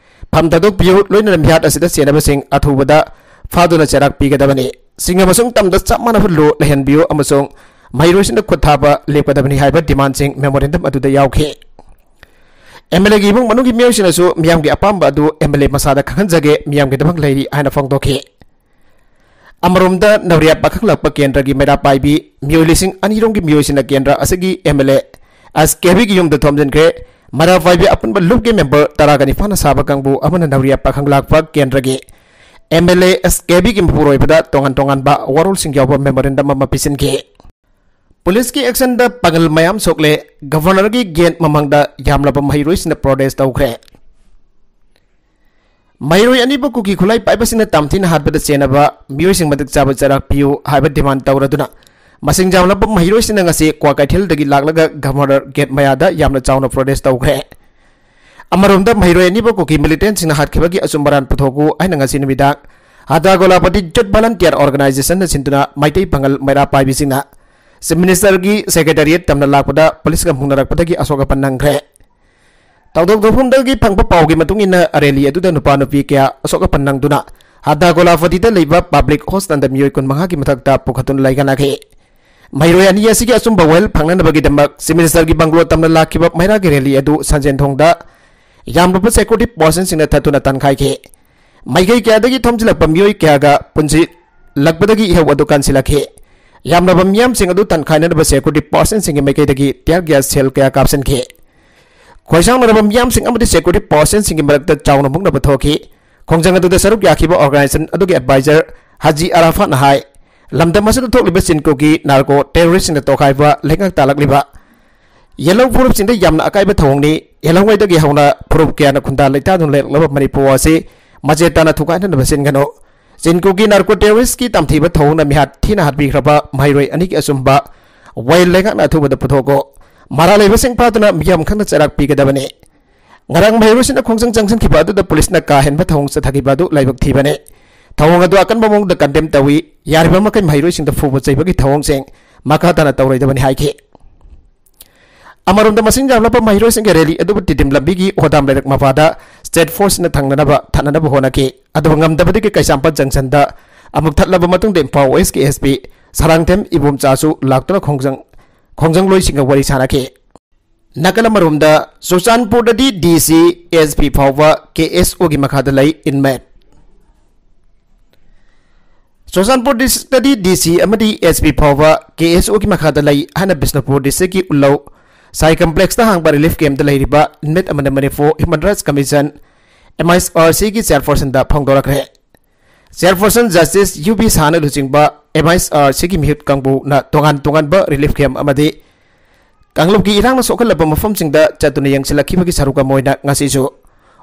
ꯐꯝ ꯊꯥꯗꯣꯛꯄꯤꯌꯨ, ꯂꯣꯏꯅꯅ ꯃꯤꯍꯥꯠ ꯑꯁꯤꯗ ꯆꯦꯟꯅꯕꯁꯤꯡ ꯑꯊꯨꯕꯗ ꯐꯥꯗꯨꯅ ꯆꯩꯔꯥꯛ ꯄꯤꯒꯗꯕꯅꯤ꯫ ꯆꯤꯡ ꯑꯃꯁꯨꯡ ꯇꯝꯗ ꯆꯞ ꯃꯥꯟꯅꯕ ꯂꯣ ꯂꯩꯍꯟꯕꯤꯌꯨ ꯑꯃꯁꯨꯡ ꯃꯍꯩꯔꯣꯏꯁꯤꯡꯗ ꯈꯨꯠ ꯊꯥꯕ ꯂꯦꯞꯀꯗꯕꯅꯤ ꯍꯥꯏꯕ demandꯁꯤꯡ memorandum ꯑꯗꯨꯗ ꯌꯥꯎꯈꯤ꯫ MLAꯒꯤ ꯏꯃꯨꯡ ꯃꯅꯨꯡꯒꯤ ꯃꯤꯑꯣꯏꯁꯤꯡꯅꯁꯨ ꯃꯤꯌꯥꯝꯒꯤ ꯑꯄꯥꯝꯕ ꯑꯗꯨ MLA ꯃꯁꯥꯗ ꯈꯪꯍꯟꯖꯒꯦ, ꯃꯤꯌꯥꯝꯒꯤꯗꯃꯛ ꯂꯩꯔꯤ ꯍꯥꯏꯅ ꯐꯣꯡꯗꯣꯛꯈꯤ꯫ ꯑꯃꯔꯣꯝꯗ ꯅꯧꯔꯤꯌꯥ ꯄꯥꯈꯪ ꯂꯥꯛꯄ ꯀꯦꯟꯗ꯭ꯔꯒꯤ ꯃꯩꯔꯥ ꯄꯥꯏꯕꯤ ꯃꯤꯑꯣꯏ ꯂꯤꯁꯤꯡ ꯑꯅꯤ ꯔꯣꯝꯒꯤ ꯃꯤꯑꯣꯏꯁꯤꯡꯅ ꯀꯦꯟꯗ꯭ꯔ ꯑꯁꯤꯒꯤ MLA ꯑꯦꯁ ꯀꯦꯕꯤꯒꯤ ꯌꯨꯝꯗ ꯊꯣꯝꯖꯤꯟꯈ꯭ꯔꯦ꯫ ꯃꯩꯔꯥ ꯄꯥꯏꯕꯤ ꯑꯄꯨꯟꯕ ꯂꯨꯞꯀꯤ member ꯇꯔꯥꯒ ꯅꯤꯄꯥꯟꯅ ꯁꯥꯕ ꯀꯥꯡꯕꯨ ꯑꯃꯅ ꯅꯧꯔꯤꯌꯥ ꯄꯥꯈꯪ ꯂꯥꯛꯄ ꯀꯦꯟꯗ꯭ꯔꯒꯤ MLA ꯑꯦꯁ ꯀꯦꯕꯤꯒꯤ ꯃꯄꯨꯔꯣꯏꯕꯗ ꯇꯣꯉꯥꯟ ꯇꯣꯉꯥꯟꯕ ꯋꯥꯔꯣꯜꯁꯤꯡ ꯌꯥꯎꯕ memorandum ꯑꯃ ꯄꯤꯁꯤꯟꯈꯤ꯫ ꯄꯨꯂꯤꯁꯀꯤ actionꯗ ꯄꯥꯡꯒꯜ ꯃꯌꯥꯝ ꯁꯣꯛꯂꯦ꯫ Governorꯒꯤ gate ꯃꯃꯥꯡꯗ ꯌꯥꯝꯂꯕ ꯃꯍꯩꯔꯣꯏꯁꯤꯡꯅ protest ꯇꯧꯈ꯭ꯔꯦ꯫ ꯃꯍꯩꯔꯣꯏ ꯑꯅꯤꯕꯨ ꯀꯨꯀꯤ ꯈꯨꯠꯂꯥꯏ ꯄꯥꯏꯕꯁꯤꯡꯅ ꯇꯝꯊꯤꯅ ꯍꯥꯠꯄꯗ ꯆꯦꯟꯅꯕ ꯃꯤꯑꯣꯏꯁꯤꯡ ꯃꯇꯤꯛ ꯆꯥꯕ ꯆꯩꯔꯥꯛ ꯄꯤꯌꯨ ꯍꯥꯏꯕ demand ꯇꯧꯔꯗꯨꯅ ꯃꯁꯤꯡ ꯌꯥꯝꯂꯕ ꯃꯍꯩꯔꯣꯏꯁꯤꯡꯅ ꯉꯁꯤ ꯀ꯭ꯋꯥꯀꯩꯊꯦꯜꯗꯒꯤ ꯂꯥꯛꯂꯒ Governor gate ꯃꯌꯥꯗ ꯌꯥꯝꯅ ꯆꯥꯎꯅ protest ꯇꯧꯈ꯭ꯔꯦ꯫ ꯑꯃꯔꯣꯝꯗ ꯃꯍꯩꯔꯣꯏ ꯑꯅꯤꯕꯨ ꯀꯨꯀꯤ militantꯁꯤꯡꯅ ꯍꯥꯠꯈꯤꯕꯒꯤ ꯑꯆꯨꯝ ꯑꯔꯥꯟ ꯄꯨꯊꯣꯛꯎ ꯍꯥꯏꯅ ꯉꯁꯤ ꯅꯨꯃꯤꯗꯥꯡ ꯍꯗꯥꯒꯣꯂꯥꯄꯇꯤ Youth Volunteer Organizationꯅ ꯁꯤꯟꯗꯨꯅ ꯃꯩꯇꯩ ꯄꯥꯡꯒꯜ ꯃꯩꯔꯥ ꯄꯥꯏꯕꯤꯁꯤꯡꯅ Chief Ministerꯒꯤ secretariat ꯇꯝꯅ ꯂꯥꯛꯄꯗ ꯄꯨꯂꯤꯁꯀ ꯃꯨꯛꯅꯔꯛꯄꯗꯒꯤ ꯑꯁꯣꯛ ꯑꯄꯟ ꯅꯪꯈ꯭ꯔꯦ꯫ ꯊꯧꯗꯣꯛ ꯊꯣꯛꯐꯝꯗꯒꯤ ꯐꯪꯕ ꯄꯥꯎꯒꯤ ꯃꯇꯨꯡ ꯏꯟꯅ rally ꯑꯗꯨꯗ ꯅꯨꯄꯥ ꯅꯨꯄꯤ ꯀꯌꯥ ꯑꯁꯣꯛ ꯑꯄꯟ ꯅꯪꯗꯨꯅ ꯍꯗꯥꯒꯣꯂꯥꯄꯇꯤꯗ ꯂꯩꯕ public hospitalꯗ ꯃꯤꯑꯣꯏ ꯀꯨꯟꯃꯉꯥꯒꯤ ꯃꯊꯛꯇ ꯄꯨꯈꯠꯇꯨꯅ ꯂꯩꯉꯥꯛꯅꯈꯤ꯫ ꯃꯍꯩꯔꯣꯏ ꯑꯅꯤ ꯑꯁꯤꯒꯤ ꯑꯆꯨꯝꯕ ꯋꯥꯌꯦꯜ ꯐꯪꯅꯅꯕꯒꯤꯗꯃꯛ Chief Ministerꯒꯤ bungalow ꯇꯝꯅ ꯂꯥꯛꯈꯤꯕ ꯃꯩꯔꯥꯒꯤ rally ꯑꯗꯨ ꯁꯟꯖꯦꯟ ꯊꯣꯡꯗ ꯌꯥꯝꯂꯕ security personꯁꯤꯡꯅ ꯊꯠꯇꯨꯅ ꯇꯥꯟꯈꯥꯏꯈꯤ꯫ ꯃꯥꯏꯀꯩ ꯀꯌꯥꯗꯒꯤ ꯊꯣꯝꯖꯤꯜꯂꯛꯄ ꯃꯤꯑꯣꯏ ꯀꯌꯥꯒ ꯄꯨꯟꯁꯤꯜꯂꯛꯄꯗꯒꯤ ꯏꯍꯧ ꯑꯗꯨ ꯀꯟꯁꯤꯜꯂꯛꯈꯤ꯫ ꯌꯥꯝꯂꯕ ꯃꯤꯌꯥꯝꯁꯤꯡ ꯑꯗꯨ ꯇꯥꯟꯈꯥꯏꯅꯅꯕ security personꯁꯤꯡꯒꯤ ꯃꯥꯏꯀꯩꯗꯒꯤ tear gas shell ꯀꯌꯥ ꯀꯥꯞꯁꯤꯟꯈꯤ꯫ ꯈꯣꯏꯁꯥꯎꯅꯔꯕ ꯃꯤꯌꯥꯝꯁꯤꯡ ꯑꯃꯗꯤ security personꯁꯤꯡꯒꯤ ꯃꯔꯛꯇ ꯆꯥꯎꯅ ꯃꯨꯛꯅꯕ ꯊꯣꯛꯈꯤ꯫ ꯈꯣꯡꯖꯪ ꯑꯗꯨꯗ ꯁꯔꯨꯛ ꯌꯥꯈꯤꯕ organization ꯑꯗꯨꯒꯤ advisor ꯍꯥꯖꯤ ꯑꯔꯥꯐꯥꯠꯅ ꯍꯥꯏ, ꯂꯝꯗꯝ ꯑꯁꯤꯗ ꯊꯣꯛꯂꯤꯕ ꯆꯤꯟ ꯀꯨꯀꯤ narco terroristꯁꯤꯡꯅ ꯇꯣꯈꯥꯏꯕ ꯂꯩꯉꯥꯛ ꯇꯥꯜꯂꯛꯂꯤꯕ ꯌꯦꯜꯍꯧ ꯐꯨꯔꯨꯞꯁꯤꯡꯗ ꯌꯥꯝꯅ ꯑꯀꯥꯏꯕ ꯊꯧꯑꯣꯡꯅꯤ꯫ ꯌꯦꯜꯍꯧꯉꯩꯗꯒꯤ ꯍꯧꯅ ꯐꯨꯔꯨꯞ ꯀꯌꯥꯅ ꯈꯨꯟꯗꯥ ꯂꯩꯇꯥꯗꯨꯅ ꯂꯩꯔꯛꯂꯕ ꯃꯅꯤꯄꯨꯔ ꯑꯁꯤ ꯃꯆꯦꯠ ꯇꯥꯅ ꯊꯨꯒꯥꯏꯅꯅꯕ ꯁꯤꯟꯒꯅꯨ꯫ ꯆꯤꯟ ꯀꯨꯀꯤ narco terroristꯀꯤ ꯇꯝꯊꯤꯕ ꯊꯧꯑꯣꯡꯅ ꯃꯤꯍꯥꯠ ꯊꯤꯅ ꯍꯥꯠꯄꯤꯈ꯭ꯔꯕ ꯃꯍꯩꯔꯣꯏ ꯑꯅꯤꯒꯤ ꯑꯆꯨꯝꯕ ꯋꯥꯌꯦꯜ ꯂꯩꯉꯥꯛꯅ ꯑꯊꯨꯕꯗ ꯄꯨꯊꯣꯛꯎ꯫ ꯃꯔꯥꯜ ꯂꯩꯕꯁꯤꯡ ꯐꯥꯗꯨꯅ ꯃꯤꯌꯥꯝ ꯈꯪꯅ ꯆꯩꯔꯥꯛ ꯄꯤꯒꯗꯕꯅꯤ꯫ ꯉꯔꯥꯡ ꯃꯍꯩꯔꯣꯏꯁꯤꯡꯅ ꯈꯣꯡꯖꯪ ꯆꯪꯁꯤꯟꯈꯤꯕ ꯑꯗꯨꯗ ꯄꯨꯂꯤꯁꯅ ꯀꯥ ꯍꯦꯟꯕ ꯊꯧꯑꯣꯡ ꯆꯠꯊꯈꯤꯕ ꯑꯗꯨ ꯂꯥꯏꯕꯛ ꯊꯤꯕꯅꯤ꯫ ꯊꯧꯑꯣꯡ ꯑꯗꯨ ꯑꯀꯟꯕ ꯃꯑꯣꯡꯗ condemn ꯇꯧꯏ꯫ ꯌꯥꯔꯤꯕ ꯃꯈꯩ ꯃꯍꯩꯔꯣꯏꯁꯤꯡꯗ ꯐꯨꯕ ꯆꯩꯕꯒꯤ ꯊꯧꯑꯣꯡꯁꯤꯡ ꯃꯈꯥ ꯇꯥꯅ ꯇꯧꯔꯣꯏꯗꯕꯅꯤ ꯍꯥꯏꯈꯤ꯫ ꯑꯃꯔꯣꯝꯗ, ꯃꯁꯤꯡ ꯌꯥꯝꯂꯕ ꯃꯍꯩꯔꯣꯏꯁꯤꯡꯒꯤ rally ꯑꯗꯨꯕꯨ ꯇꯤꯗꯤꯝ ꯂꯝꯕꯤꯒꯤ ꯍꯣꯗꯥꯝ ꯂꯩꯔꯛ ꯃꯄꯥꯗ state forceꯅ ꯊꯪꯅꯅꯕ ꯊꯠꯅꯅꯕ ꯍꯣꯠꯅꯈꯤ꯫ ꯑꯗꯨꯕꯨ ꯉꯝꯗꯕꯗꯒꯤ ꯀꯩꯁꯥꯝꯄꯥꯠ junctionꯗ ꯑꯃꯨꯛ ꯊꯠꯂꯕ ꯃꯇꯨꯡꯗ ꯏꯝꯐꯥꯜ Westꯀꯤ SP ꯁꯔꯥꯡꯊꯦꯝ ꯏꯕꯣꯝꯆꯥꯁꯨ ꯂꯥꯛꯇꯨꯅ ꯈꯣꯡꯖꯪ ꯈꯣꯡꯖꯪꯂꯣꯏꯁꯤꯡꯒ ꯋꯥꯔꯤ ꯁꯥꯅꯈꯤ꯫ ꯅꯥꯀꯜ ꯑꯃꯔꯣꯝꯗ, ꯆꯨꯔꯆꯥꯟꯄꯨꯔꯗꯗꯤ DC, SP ꯐꯥꯎꯕ KSOꯒꯤ ꯃꯈꯥꯗ ꯂꯩ inmate꯫ ꯆꯨꯔꯆꯥꯟꯄꯨꯔ districtꯇꯗꯤ DC ꯑꯃꯗꯤ SP ꯐꯥꯎꯕ KSOꯒꯤ ꯃꯈꯥꯗ ꯂꯩ ꯍꯥꯏꯅ ꯕꯤꯁꯅꯨꯄꯨꯔ districtꯀꯤ ꯎꯜꯂꯧ ꯁꯥꯏ complexꯇ ꯍꯥꯡꯕ relief campꯇ ꯂꯩꯔꯤꯕ inmate ꯑꯃꯅ Manipur Human Rights Commission, MHRCꯒꯤ chairpersonꯗ ꯐꯣꯡꯗꯣꯔꯛꯈ꯭ꯔꯦ꯫ Chairperson Justice UB ꯁꯍꯥꯅ ꯂꯨꯆꯤꯡꯕ MHRCꯒꯤ ꯃꯤꯍꯨꯠ ꯀꯥꯡꯕꯨꯅ ꯇꯣꯉꯥꯟ ꯇꯣꯉꯥꯟꯕ relief camp ꯑꯃꯗꯤ ꯀꯥꯡꯂꯨꯞꯀꯤ ꯏꯔꯥꯡꯅ ꯁꯣꯛꯍꯜꯂꯕ ꯃꯐꯝꯁꯤꯡꯗ ꯆꯠꯇꯨꯅ ꯌꯦꯡꯁꯤꯜꯂꯛꯈꯤꯕꯒꯤ ꯁꯔꯨꯛ ꯑꯃ ꯑꯣꯏꯅ ꯉꯁꯤꯁꯨ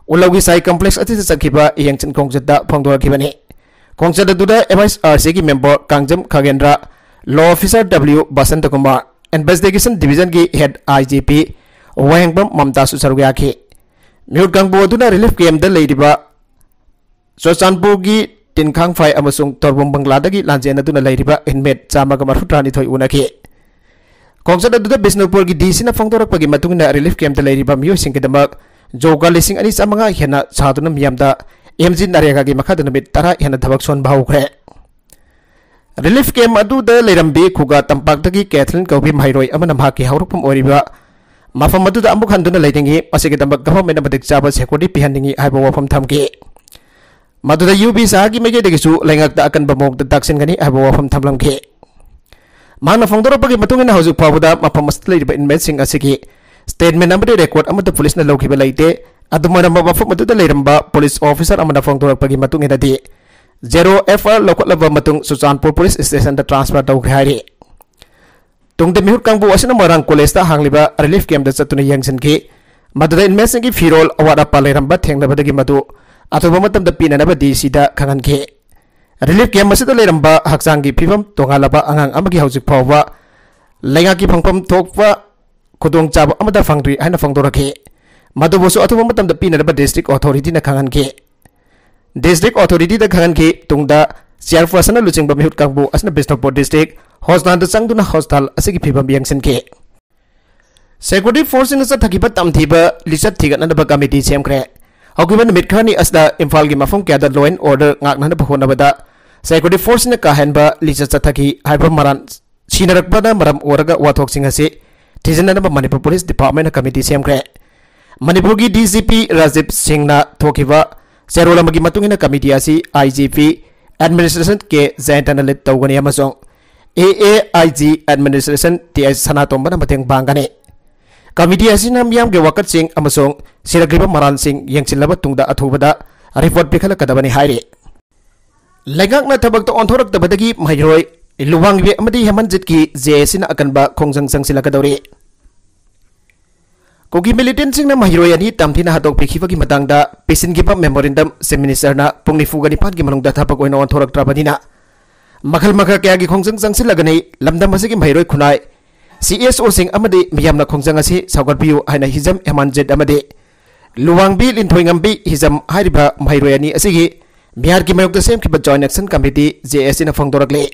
ꯎꯜꯂꯧꯒꯤ ꯁꯥꯏ complex ꯑꯁꯤꯗ ꯆꯠꯈꯤꯕ ꯌꯦꯡꯁꯤꯟ ꯈꯣꯡꯆꯠꯇ ꯐꯣꯡꯗꯣꯔꯛꯈꯤꯕꯅꯤ꯫ ꯈꯣꯡꯆꯠ ꯑꯗꯨꯗ MHRCꯒꯤ member Kangjam ꯈꯒꯦꯟꯗ꯭ꯔ, law officer W Basanta Kumar, investigation divisionꯒꯤ head IGP ꯋꯥꯍꯦꯡꯕꯝ ꯃꯝꯇꯥꯁꯨ ꯁꯔꯨꯛ ꯌꯥꯈꯤ꯫ ꯃꯤꯍꯨꯠ ꯀꯥꯡꯕꯨ ꯑꯗꯨꯅ relief campꯇ ꯂꯩꯔꯤꯕ ꯆꯨꯔꯆꯥꯟꯄꯨꯔꯒꯤ ꯇꯤꯟꯈꯥꯡꯐꯥꯏ ꯑꯃꯁꯨꯡ ꯇꯣꯔꯕꯨꯡ ꯕꯪꯒ꯭ꯂꯥꯗꯒꯤ ꯂꯥꯟꯖꯦꯟꯅꯗꯨꯅ ꯂꯩꯔꯤꯕ inmate ꯆꯥꯝꯃꯒ ꯃꯔꯤꯐꯨꯇꯔꯥꯅꯤꯊꯣꯏ ꯎꯅꯈꯤ꯫ ꯈꯣꯡꯆꯠ ꯑꯗꯨꯗ ꯕꯤꯁꯅꯨꯄꯨꯔꯒꯤ DCꯅ ꯐꯣꯡꯗꯣꯔꯛꯄꯒꯤ ꯃꯇꯨꯡ ꯏꯟꯅ relief campꯇ ꯂꯩꯔꯤꯕ ꯃꯤꯑꯣꯏꯁꯤꯡꯒꯤꯗꯃꯛ ꯖꯣꯒꯥ ꯂꯤꯁꯤꯡ ꯑꯅꯤ ꯆꯥꯝꯃꯉꯥ ꯍꯦꯟꯅ ꯁꯥꯗꯨꯅ ꯃꯤꯌꯥꯝꯗ MGNREGAꯒꯤ ꯃꯈꯥꯗ ꯅꯨꯃꯤꯠ ꯇꯔꯥ ꯍꯦꯟꯅ ꯊꯕꯛ ꯁꯨꯍꯟꯕ ꯍꯧꯈ꯭ꯔꯦ꯫ Relief camp ꯑꯗꯨꯗ ꯂꯩꯔꯝꯕꯤ ꯈꯨꯒꯥ ꯇꯝꯄꯥꯛꯇꯒꯤ ꯀꯦꯊꯂꯤꯟ ꯀꯧꯕꯤ ꯃꯍꯩꯔꯣꯏ ꯑꯃꯅ ꯃꯍꯥꯛꯀꯤ ꯍꯧꯔꯛꯐꯝ ꯑꯣꯏꯔꯤꯕ ꯃꯐꯝ ꯑꯗꯨꯗ ꯑꯃꯨꯛ ꯍꯟꯗꯨꯅ ꯂꯩꯅꯤꯡꯏ, ꯃꯁꯤꯒꯤꯗꯃꯛ governmentꯅ ꯃꯇꯤꯛ ꯆꯥꯕ security ꯄꯤꯍꯟꯅꯤꯡꯏ ꯍꯥꯏꯕ ꯋꯥꯐꯝ ꯊꯝꯈꯤ꯫ ꯃꯗꯨꯗ UB ꯁꯍꯥꯒꯤ ꯃꯥꯏꯀꯩꯗꯒꯤꯁꯨ ꯂꯩꯉꯥꯛꯇ ꯑꯀꯟꯕ ꯃꯑꯣꯡꯗ ꯇꯥꯛꯁꯤꯟꯒꯅꯤ ꯍꯥꯏꯕ ꯋꯥꯐꯝ ꯊꯝꯂꯝꯈꯤ꯫ ꯃꯍꯥꯛꯅ ꯐꯣꯡꯗꯣꯔꯛꯄꯒꯤ ꯃꯇꯨꯡ ꯏꯟꯅ ꯍꯧꯖꯤꯛ ꯐꯥꯎꯕꯗ ꯃꯐꯝ ꯑꯁꯤꯗ ꯂꯩꯔꯤꯕ inmateꯁꯤꯡ ꯑꯁꯤꯒꯤ statement ꯑꯃꯗꯤ record ꯑꯃꯠꯇ ꯄꯨꯂꯤꯁꯅ ꯂꯧꯈꯤꯕ ꯂꯩꯇꯦ꯫ ꯑꯗꯨꯝ ꯑꯣꯏꯅꯃꯛ, ꯃꯐꯝ ꯑꯗꯨꯗ ꯂꯩꯔꯝꯕ police officer ꯑꯃꯅ ꯐꯣꯡꯗꯣꯔꯛꯄꯒꯤ ꯃꯇꯨꯡ ꯏꯟꯅꯗꯤ, zero FIR ꯂꯧꯈꯠꯂꯕ ꯃꯇꯨꯡ ꯆꯨꯔꯆꯥꯟꯄꯨꯔ police stationꯗ transfer ꯇꯧꯈ꯭ꯔꯦ ꯍꯥꯏꯔꯤ꯫ ꯇꯨꯡꯗ ꯃꯤꯍꯨꯠ ꯀꯥꯡꯕꯨ ꯑꯁꯤꯅ ꯃꯣꯏꯔꯥꯡ collegeꯇ ꯍꯥꯡꯂꯤꯕ relief campꯇ ꯆꯠꯇꯨꯅ ꯌꯦꯡꯁꯤꯟꯈꯤ꯫ ꯃꯗꯨꯗ inmateꯁꯤꯡꯒꯤ ꯐꯤꯔꯣꯜ ꯑꯋꯥꯠ ꯑꯄꯥ ꯂꯩꯔꯝꯕ ꯊꯦꯡꯅꯕꯗꯒꯤ ꯃꯗꯨ ꯑꯊꯨꯕ ꯃꯇꯝꯗ ꯄꯤꯅꯅꯕ DCꯗ ꯈꯪꯍꯟꯈꯤ꯫ Relief camp ꯑꯁꯤꯗ ꯂꯩꯔꯝꯕ ꯍꯛꯆꯥꯡꯒꯤ ꯐꯤꯕꯝ ꯇꯣꯉꯥꯜꯂꯕ ꯑꯉꯥꯡ ꯑꯃꯒꯤ ꯍꯧꯖꯤꯛ ꯐꯥꯎꯕ ꯂꯩꯉꯥꯛꯀꯤ ꯐꯪꯐꯝ ꯊꯣꯛꯄ ꯈꯨꯗꯣꯡꯆꯥꯕ ꯑꯃꯠꯇ ꯐꯪꯗ꯭ꯔꯤ ꯍꯥꯏꯅ ꯐꯣꯡꯗꯣꯔꯛꯈꯤ꯫ ꯃꯗꯨꯕꯨꯁꯨ ꯑꯊꯨꯕ ꯃꯇꯝꯗ ꯄꯤꯅꯅꯕ district authority ꯅ ꯈꯪꯍꯟꯈꯤ꯫ District authority ꯗ ꯈꯪꯍꯟꯈꯤ꯫ ꯇꯨꯡꯗ chairperson ꯅ ꯂꯨꯆꯤꯡꯕ ꯃꯤꯍꯨꯠ ꯀꯥꯡꯕꯨ ꯑꯁꯤꯅ ꯕꯤꯁꯅꯨꯄꯨꯔ district hospital ꯗ ꯆꯪꯗꯨꯅ hospital ꯑꯁꯤꯒꯤ ꯐꯤꯕꯝ ꯌꯦꯡꯁꯤꯟꯈꯤ꯫ Security force ꯁꯤꯡꯅ ꯆꯠꯊꯈꯤꯕ ꯇꯝꯊꯤꯕ ꯂꯤꯆꯠ ꯊꯤꯒꯠꯅꯅꯕ committee ꯁꯦꯝꯈ꯭ꯔꯦ꯫ ꯍꯧꯈꯤꯕ ꯅꯨꯃꯤꯠ ꯈꯔꯅꯤ ꯑꯁꯤꯗ ꯏꯝꯐꯥꯜꯒꯤ ꯃꯐꯝ ꯀꯌꯥꯗ law and order ꯉꯥꯛꯅꯅꯕ ꯍꯣꯠꯅꯕꯗ security force ꯁꯤꯡꯅ ꯀꯥꯍꯦꯟꯕ ꯂꯤꯆꯠ ꯆꯠꯊꯈꯤ ꯍꯥꯏꯕ ꯃꯔꯥꯜ ꯁꯤꯅꯔꯛꯄꯅ ꯃꯔꯝ ꯑꯣꯏꯔꯒ ꯋꯥꯊꯣꯛꯁꯤꯡ ꯑꯁꯤ ꯊꯤꯖꯤꯟꯅꯅꯕ ꯃꯅꯤꯄꯨꯔ police department ꯅ committee ꯁꯦꯝꯈ꯭ꯔꯦ꯫ ꯃꯅꯤꯄꯨꯔꯒꯤ D G P ꯔꯥꯖꯤꯕ ꯁꯤꯡꯅ ꯊꯣꯛꯈꯤꯕ ꯆꯦꯔꯣꯜ ꯑꯃꯒꯤ ꯃꯇꯨꯡ ꯏꯟꯅ committee ꯑꯁꯤ I G P administration K ꯖꯌꯟꯇꯅ lead ꯇꯧꯒꯅꯤ ꯑꯃꯁꯨꯡ A A I G administration T S ꯁꯅꯥꯇꯣꯝꯕꯅ ꯃꯇꯦꯡ ꯄꯥꯡꯒꯅꯤ꯫ Committee ꯑꯁꯤꯅ ꯃꯤꯌꯥꯝꯒꯤ ꯋꯥꯀꯠꯁꯤꯡ ꯑꯃꯁꯨꯡ ꯁꯤꯔꯛꯂꯤꯕ ꯃꯔꯥꯜꯁꯤꯡ ꯌꯦꯡꯁꯤꯜꯂꯕ ꯇꯨꯡꯗ ꯑꯊꯨꯕꯗ report ꯄꯤꯈꯠꯂꯛꯀꯗꯕꯅꯤ ꯍꯥꯏꯔꯤ꯫ ꯂꯩꯉꯥꯛꯅ ꯊꯕꯛꯇ ꯑꯣꯟꯊꯣꯔꯛꯇꯕꯗꯒꯤ ꯃꯍꯩꯔꯣꯏ ꯂꯨꯋꯥꯡꯕꯤ ꯑꯃꯗꯤ ꯍꯦꯃꯟꯖꯤꯠꯀꯤ J A C ꯅ ꯑꯀꯟꯕ ꯈꯣꯡꯖꯪ ꯆꯪꯁꯤꯜꯂꯛꯀꯗꯧꯔꯤ꯫ ꯀꯨꯀꯤ militant ꯁꯤꯡꯅ ꯃꯍꯩꯔꯣꯏ ꯑꯅꯤ ꯇꯝꯊꯤꯅ ꯍꯥꯠꯇꯣꯛꯄꯤꯈꯤꯕꯒꯤ ꯃꯇꯥꯡꯗ ꯄꯤꯁꯤꯟꯈꯤꯕ memorandum Chief Minister ꯅ ꯄꯨꯡ ꯅꯤꯐꯨꯒ ꯅꯤꯄꯥꯟꯒꯤ ꯃꯅꯨꯡꯗ ꯊꯕꯛ ꯑꯣꯏꯅ ꯑꯣꯟꯊꯣꯔꯛꯇ꯭ꯔꯕꯅꯤꯅ ꯃꯈꯜ ꯃꯈꯥ ꯀꯌꯥꯒꯤ ꯈꯣꯡꯖꯪ ꯆꯪꯁꯤꯜꯂꯒꯅꯤ꯫ ꯂꯝꯗꯝ ꯑꯁꯤꯒꯤ ꯃꯍꯩꯔꯣꯏ ꯈꯨꯟꯅꯥꯏ, C S O ꯁꯤꯡ ꯑꯃꯗꯤ ꯃꯤꯌꯥꯝꯅ ꯈꯣꯡꯖꯪ ꯑꯁꯤ ꯁꯧꯒꯠꯄꯤꯌꯨ ꯍꯥꯏꯅ ꯍꯤꯖꯝ ꯍꯦꯃꯟꯖꯤꯠ ꯑꯃꯗꯤ ꯂꯨꯋꯥꯡꯕꯤ ꯂꯤꯟꯊꯣꯏꯉꯝꯕꯤ ꯍꯤꯖꯝ ꯍꯥꯏꯔꯤꯕ ꯃꯍꯩꯔꯣꯏ ꯑꯅꯤ ꯑꯁꯤꯒꯤ ꯃꯤꯍꯥꯠꯀꯤ ꯃꯥꯌꯣꯛꯇ ꯁꯦꯝꯈꯤꯕ Joint Action Committee, J A C ꯅ ꯐꯣꯡꯗꯣꯔꯛꯂꯤ꯫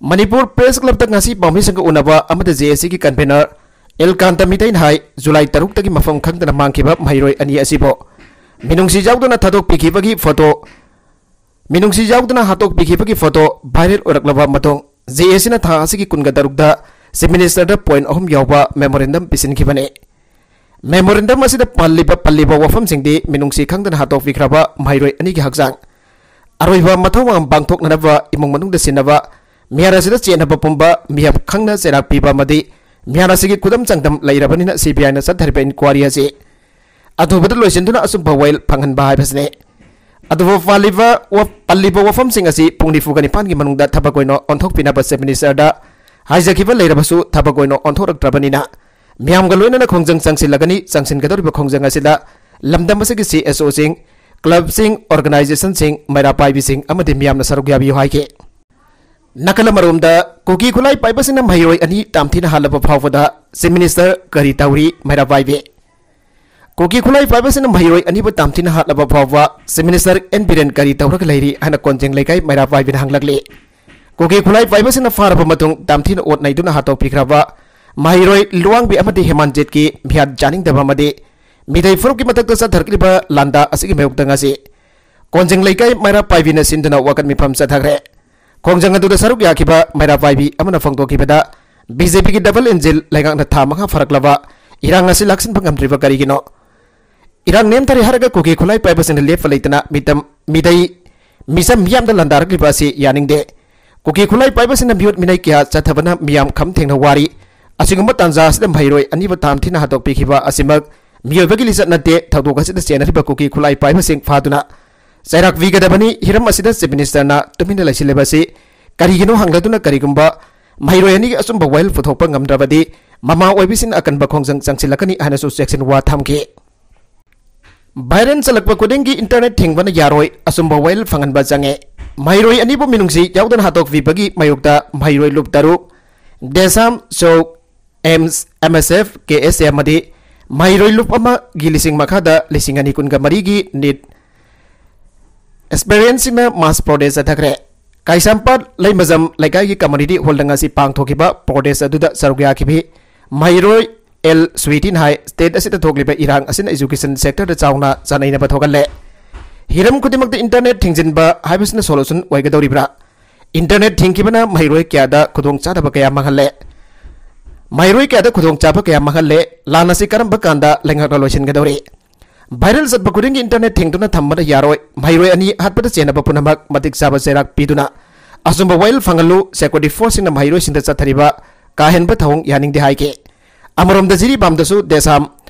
ꯃꯅꯤꯄꯨꯔ Press Club ꯇ ꯉꯁꯤ ꯄꯥꯎꯃꯤꯁꯤꯡꯒ ꯎꯅꯕ ꯑꯃꯗ J A C ꯒꯤ convener ꯑꯦꯜꯀꯥꯟꯇ ꯃꯤꯇꯩꯅ ꯍꯥꯏ, ꯖꯨꯂꯥꯏ ꯇꯔꯨꯛꯇꯒꯤ ꯃꯐꯝ ꯈꯪꯗꯅ ꯃꯥꯡꯈꯤꯕ ꯃꯍꯩꯔꯣꯏ ꯑꯅꯤ ꯑꯁꯤꯕꯨ ꯃꯤꯅꯨꯡꯁꯤ ꯌꯥꯎꯗꯅ ꯊꯥꯗꯣꯛꯄꯤꯈꯤꯕꯒꯤ photo, ꯃꯤꯅꯨꯡꯁꯤ ꯌꯥꯎꯗꯅ ꯍꯥꯠꯇꯣꯛꯄꯤꯈꯤꯕꯒꯤ photo viral ꯑꯣꯏꯔꯛꯂꯕ ꯃꯇꯨꯡ, J A C ꯅ ꯊꯥ ꯑꯁꯤꯒꯤ ꯀꯨꯟꯒ ꯇꯔꯨꯛꯇ Chief Minister ꯗ point ꯑꯍꯨꯝ ꯌꯥꯎꯕ memorandum ꯄꯤꯁꯤꯟꯈꯤꯕꯅꯤ꯫ Memorandum ꯑꯁꯤꯗ ꯄꯜꯂꯤꯕ, ꯄꯜꯂꯤꯕ ꯋꯥꯐꯝꯁꯤꯡꯗꯤ ꯃꯤꯅꯨꯡꯁꯤ ꯈꯪꯗꯅ ꯍꯥꯠꯇꯣꯛꯄꯤꯈ꯭ꯔꯕ ꯃꯍꯩꯔꯣꯏ ꯑꯅꯤꯒꯤ ꯍꯛꯆꯥꯡ ꯑꯔꯣꯏꯕ ꯃꯊꯧ ꯃꯉꯝ ꯄꯥꯡꯊꯣꯛꯅꯅꯕ ꯏꯃꯨꯡ ꯃꯅꯨꯡꯗ ꯁꯤꯟꯅꯕ, ꯃꯤꯍꯥꯠ ꯑꯁꯤꯗ ꯆꯦꯟꯅꯕ ꯄꯨꯝꯕ ꯃꯤꯌꯥꯝ ꯈꯪꯅ ꯆꯩꯔꯥꯛ ꯄꯤꯕ ꯑꯃꯗꯤ ꯃꯤꯍꯥꯠ ꯑꯁꯤꯒꯤ ꯈꯨꯗꯝ ꯆꯥꯡꯗꯝ ꯂꯩꯔꯕꯅꯤꯅ C B I ꯅ ꯆꯠꯊꯔꯤꯕ inquiry ꯑꯁꯤ ꯑꯊꯨꯕꯗ ꯂꯣꯏꯁꯤꯟꯗꯨꯅ ꯑꯆꯨꯝꯕ ꯋꯥꯌꯦꯜ ꯐꯪꯍꯟꯕ ꯍꯥꯏꯕꯁꯤꯅꯤ꯫ ꯑꯗꯨꯕꯨ ꯄꯥꯜꯂꯤꯕ ꯋꯥ-, ꯄꯜꯂꯤꯕ ꯋꯥꯐꯝꯁꯤꯡ ꯑꯁꯤ ꯄꯨꯡ ꯅꯤꯐꯨꯒ ꯅꯤꯄꯥꯟꯒꯤ ꯃꯅꯨꯡꯗ ꯊꯕꯛ ꯑꯣꯏꯅ ꯑꯣꯟꯊꯣꯛꯄꯤꯅꯕ Chief Minister ꯗ ꯍꯥꯏꯖꯈꯤꯕ ꯂꯩꯔꯕꯁꯨ ꯊꯕꯛ ꯑꯣꯏꯅ ꯑꯣꯟꯊꯣꯔꯛꯇ꯭ꯔꯕꯅꯤꯅ ꯃꯤꯌꯥꯝꯒ ꯂꯣꯏꯅꯅ ꯈꯣꯡꯖꯪ ꯆꯪꯁꯤꯜꯂꯒꯅꯤ꯫ ꯆꯪꯁꯤꯟꯒꯗꯧꯔꯤꯕ ꯈꯣꯡꯖꯪ ꯑꯁꯤꯗ ꯂꯝꯗꯝ ꯑꯁꯤꯒꯤ C S O ꯁꯤꯡ, club ꯁꯤꯡ, organization ꯁꯤꯡ, ꯃꯩꯔꯥ ꯄꯥꯏꯕꯤꯁꯤꯡ ꯑꯃꯗꯤ ꯃꯤꯌꯥꯝꯅ ꯁꯔꯨꯛ ꯌꯥꯕꯤꯌꯨ ꯍꯥꯏꯈꯤ꯫ ꯅꯥꯀꯜ ꯑꯃꯔꯣꯝꯗ, ꯀꯨꯀꯤ ꯈꯨꯠꯂꯥꯏ ꯄꯥꯏꯕꯁꯤꯡꯅ ꯃꯍꯩꯔꯣꯏ ꯑꯅꯤ ꯇꯝꯊꯤꯅ ꯍꯥꯠꯂꯕ ꯐꯥꯎꯕꯗ Chief Minister ꯀꯔꯤ ꯇꯧꯔꯤ ꯃꯩꯔꯥ ꯄꯥꯏꯕꯤ? ꯀꯨꯀꯤ ꯈꯨꯠꯂꯥꯏ ꯄꯥꯏꯕꯁꯤꯡꯅ ꯃꯍꯩꯔꯣꯏ ꯑꯅꯤꯕꯨ ꯇꯥꯝꯊꯤꯅ ꯍꯥꯠꯂꯕ ꯐꯥꯎꯕ Chief Minister N ꯕꯤꯔꯦꯟ ꯀꯔꯤ ꯇꯧꯔꯒ ꯂꯩꯔꯤ ꯍꯥꯏꯅ ꯀꯣꯟꯖꯦꯡ ꯂꯩꯀꯥꯏ ꯃꯩꯔꯥ ꯄꯥꯏꯕꯤꯅ ꯍꯪꯂꯛꯂꯤ꯫ ꯀꯨꯀꯤ ꯈꯨꯠꯂꯥꯏ ꯄꯥꯏꯕꯁꯤꯡꯅ ꯐꯥꯔꯕ ꯃꯇꯨꯡ ꯇꯥꯝꯊꯤꯅ ꯑꯣꯠ ꯅꯩꯗꯨꯅ ꯍꯥꯠꯇꯣꯛꯄꯤꯈ꯭ꯔꯕ ꯃꯍꯩꯔꯣꯏ ꯂꯨꯋꯥꯡꯕꯤ ꯑꯃꯗꯤ ꯍꯦꯃꯥꯟꯖꯤꯠꯀꯤ ꯃꯤꯍꯥꯠ ꯌꯥꯅꯤꯡꯗꯕ ꯑꯃꯗꯤ ꯃꯤꯇꯩ ꯐꯨꯔꯨꯞꯀꯤ ꯃꯊꯛꯇ ꯆꯠꯊꯔꯛꯂꯤꯕ ꯂꯥꯟꯗꯥ ꯑꯁꯤꯒꯤ ꯃꯥꯌꯣꯛꯇ ꯉꯁꯤ ꯀꯣꯟꯖꯦꯡ ꯂꯩꯀꯥꯏ ꯃꯩꯔꯥ ꯄꯥꯏꯕꯤꯅ ꯁꯤꯟꯗꯨꯅ ꯋꯥꯀꯠ ꯃꯤꯐꯝ ꯆꯠꯊꯈ꯭ꯔꯦ꯫ ꯈꯣꯡꯖꯪ ꯑꯗꯨꯗ ꯁꯔꯨꯛ ꯌꯥꯈꯤꯕ ꯃꯩꯔꯥ ꯄꯥꯏꯕꯤ ꯑꯃꯅ ꯐꯣꯡꯗꯣꯛꯈꯤꯕꯗ, ꯕꯤ ꯖꯦ ꯄꯤꯒꯤ double engine ꯂꯩꯉꯥꯛꯅ ꯊꯥ ꯃꯉꯥ ꯐꯥꯔꯛꯂꯕ ꯏꯔꯥꯡ ꯑꯁꯤ ꯂꯥꯛꯁꯤꯟꯕ ꯉꯝꯗ꯭ꯔꯤꯕ ꯀꯔꯤꯒꯤꯅꯣ? ꯏꯔꯥꯡ ꯅꯦꯝꯊꯔꯦ ꯍꯥꯏꯔꯒ ꯀꯨꯀꯤ ꯈꯨꯠꯂꯥꯏ ꯄꯥꯏꯕꯁꯤꯡꯅ ꯂꯦꯞꯄ ꯂꯩꯇꯅ ꯃꯤꯇꯝ, ꯃꯤꯗꯩ, ꯃꯤꯆꯝ ꯃꯤꯌꯥꯝꯗ ꯂꯥꯟꯗꯥꯔꯛꯂꯤꯕ ꯑꯁꯤ ꯌꯥꯅꯤꯡꯗꯦ꯫ ꯀꯨꯀꯤ ꯈꯨꯠꯂꯥꯏ ꯄꯥꯏꯕꯁꯤꯡꯅ ꯃꯤꯑꯣꯠ ꯃꯤꯅꯩ ꯀꯌꯥ ꯆꯠꯊꯕꯅ ꯃꯤꯌꯥꯝ ꯈꯝ ꯊꯦꯡꯅ ꯋꯥꯔꯤ꯫ ꯑꯁꯤꯒꯨꯝꯕ ꯇꯥꯟꯖꯥ ꯑꯁꯤꯗ ꯃꯍꯩꯔꯣꯏ ꯑꯅꯤꯕꯨ ꯇꯥꯝꯊꯤꯅ ꯍꯥꯠꯇꯣꯛꯄꯤꯈꯤꯕ ꯑꯁꯤꯃꯛ ꯃꯤꯑꯣꯏꯕꯒꯤ ꯂꯤꯆꯠ ꯅꯠꯇꯦ꯫ ꯊꯧꯗꯣꯛ ꯑꯁꯤꯗ ꯆꯦꯟꯅꯔꯤꯕ ꯀꯨꯀꯤ ꯈꯨꯠꯂꯥꯏ ꯄꯥꯏꯕꯁꯤꯡ ꯐꯥꯗꯨꯅ ꯆꯩꯔꯥꯛ ꯄꯤꯒꯗꯕꯅꯤ꯫ ꯍꯤꯔꯝ ꯑꯁꯤꯗ Chief Minister ꯅ ꯇꯨꯃꯤꯟꯅ ꯂꯩꯁꯤꯜꯂꯤꯕ ꯑꯁꯤ ꯀꯔꯤꯒꯤꯅꯣ ꯍꯪꯂꯗꯨꯅ ꯀꯔꯤꯒꯨꯝꯕ ꯃꯍꯩꯔꯣꯏ ꯑꯅꯤꯒꯤ ꯑꯆꯨꯝꯕ ꯋꯥꯌꯦꯜ ꯄꯨꯊꯣꯛꯄ ꯉꯝꯗ꯭ꯔꯕꯗꯤ ꯃꯃꯥ ꯑꯣꯏꯕꯤꯁꯤꯡꯅ ꯑꯀꯟꯕ ꯈꯣꯡꯖꯪ ꯆꯪꯁꯤꯜꯂꯛꯀꯅꯤ ꯍꯥꯏꯅꯁꯨ ꯆꯦꯛꯁꯤꯟ ꯋꯥ ꯊꯝꯈꯤ꯫ Viral ꯆꯠꯂꯛꯄ ꯈꯨꯗꯤꯡꯒꯤ internet ꯊꯤꯡꯕꯅ ꯌꯥꯔꯣꯏ, ꯑꯆꯨꯝꯕ ꯋꯥꯌꯦꯜ ꯐꯪꯍꯟꯕ ꯆꯪꯉꯦ꯫ ꯃꯍꯩꯔꯣꯏ ꯑꯅꯤꯕꯨ ꯃꯤꯅꯨꯡꯁꯤ ꯌꯥꯎꯗꯅ ꯍꯥꯠꯇꯣꯛꯄꯤꯕꯒꯤ ꯃꯥꯌꯣꯛꯇ ꯃꯍꯩꯔꯣꯏ ꯂꯨꯞ ꯇꯔꯨꯛ, ꯗꯦꯁꯥꯝ ꯆꯧꯛ, ꯑꯦꯝꯁ, ꯑꯦꯝ ꯑꯦꯁ ꯑꯦꯐ, ꯀꯦ ꯑꯦꯁ ꯑꯦ ꯑꯃꯗꯤ ꯃꯍꯩꯔꯣꯏ ꯂꯨꯞ ꯑꯃꯒꯤ ꯂꯤꯁꯤꯡ ꯃꯈꯥꯗ ꯂꯤꯁꯤꯡ ꯑꯅꯤ ꯀꯨꯟꯒ ꯃꯔꯤꯒꯤ NEET aspirant ꯁꯤꯡꯅ mass protest ꯆꯠꯊꯈ꯭ꯔꯦ꯫ ꯀꯩꯁꯥꯝꯄꯥꯠ ꯂꯩꯃꯖꯝ ꯂꯩꯀꯥꯏꯒꯤ community hall ꯗ ꯉꯁꯤ ꯄꯥꯡꯊꯣꯛꯈꯤꯕ protest ꯑꯗꯨꯗ ꯁꯔꯨꯛ ꯌꯥꯈꯤꯕꯤ ꯃꯍꯩꯔꯣꯏ ꯑꯦꯜ ꯁ꯭ꯋꯤꯇꯤꯅ ꯍꯥꯏ, state ꯑꯁꯤꯗ ꯊꯣꯛꯂꯤꯕ ꯏꯔꯥꯡ ꯑꯁꯤꯅ education sector ꯗ ꯆꯥꯎꯅ ꯆꯥꯅꯩꯅꯕ ꯊꯣꯛꯍꯜꯂꯦ꯫ ꯍꯤꯔꯝ ꯈꯨꯗꯤꯡꯃꯛꯇ internet ꯊꯤꯡꯖꯤꯟꯕ ꯍꯥꯏꯕꯁꯤꯅ solution ꯑꯣꯏꯒꯗꯧꯔꯤꯕ꯭ꯔꯥ? Internet ꯊꯤꯡꯈꯤꯕꯅ ꯃꯍꯩꯔꯣꯏ ꯀꯌꯥꯗ ꯈꯨꯗꯣꯡꯆꯥꯗꯕ ꯀꯌꯥ ꯃꯥꯡꯍꯜꯂꯦ꯫ ꯃꯍꯩꯔꯣꯏ ꯀꯌꯥꯗ ꯈꯨꯗꯣꯡꯆꯥꯕ ꯀꯌꯥ ꯃꯥꯡꯍꯜꯂꯦ꯫ ꯂꯥꯟ ꯑꯁꯤ ꯀꯔꯝꯕ ꯀꯥꯟꯗ ꯂꯩꯉꯥꯛꯅ ꯂꯣꯏꯁꯤꯟꯒꯗꯧꯔꯤ? Viral ꯆꯠꯄ ꯈꯨꯗꯤꯡꯒꯤ internet ꯊꯤꯡꯗꯨꯅ ꯊꯝꯕꯅ ꯌꯥꯔꯣꯏ꯫ ꯃꯍꯩꯔꯣꯏ ꯑꯅꯤ ꯍꯥꯠꯄꯗ ꯆꯦꯟꯅꯕ ꯄꯨꯝꯅꯃꯛ ꯃꯇꯤꯛ ꯆꯥꯕ ꯆꯩꯔꯥꯛ ꯄꯤꯗꯨꯅ ꯑꯆꯨꯝꯕ ꯋꯥꯌꯦꯜ ꯐꯪꯍꯜꯂꯨ꯫ Security force ꯁꯤꯡꯅ ꯃꯍꯩꯔꯣꯏꯁꯤꯡꯗ ꯆꯠꯊꯔꯤꯕ ꯀꯥꯍꯦꯟꯕ ꯊꯧꯑꯣꯡ ꯌꯥꯅꯤꯡꯗꯦ ꯍꯥꯏꯈꯤ꯫ ꯑꯃꯔꯣꯝꯗ ꯖꯤꯔꯤꯕꯥꯝꯗꯁꯨ ꯗꯦꯁꯥꯝ,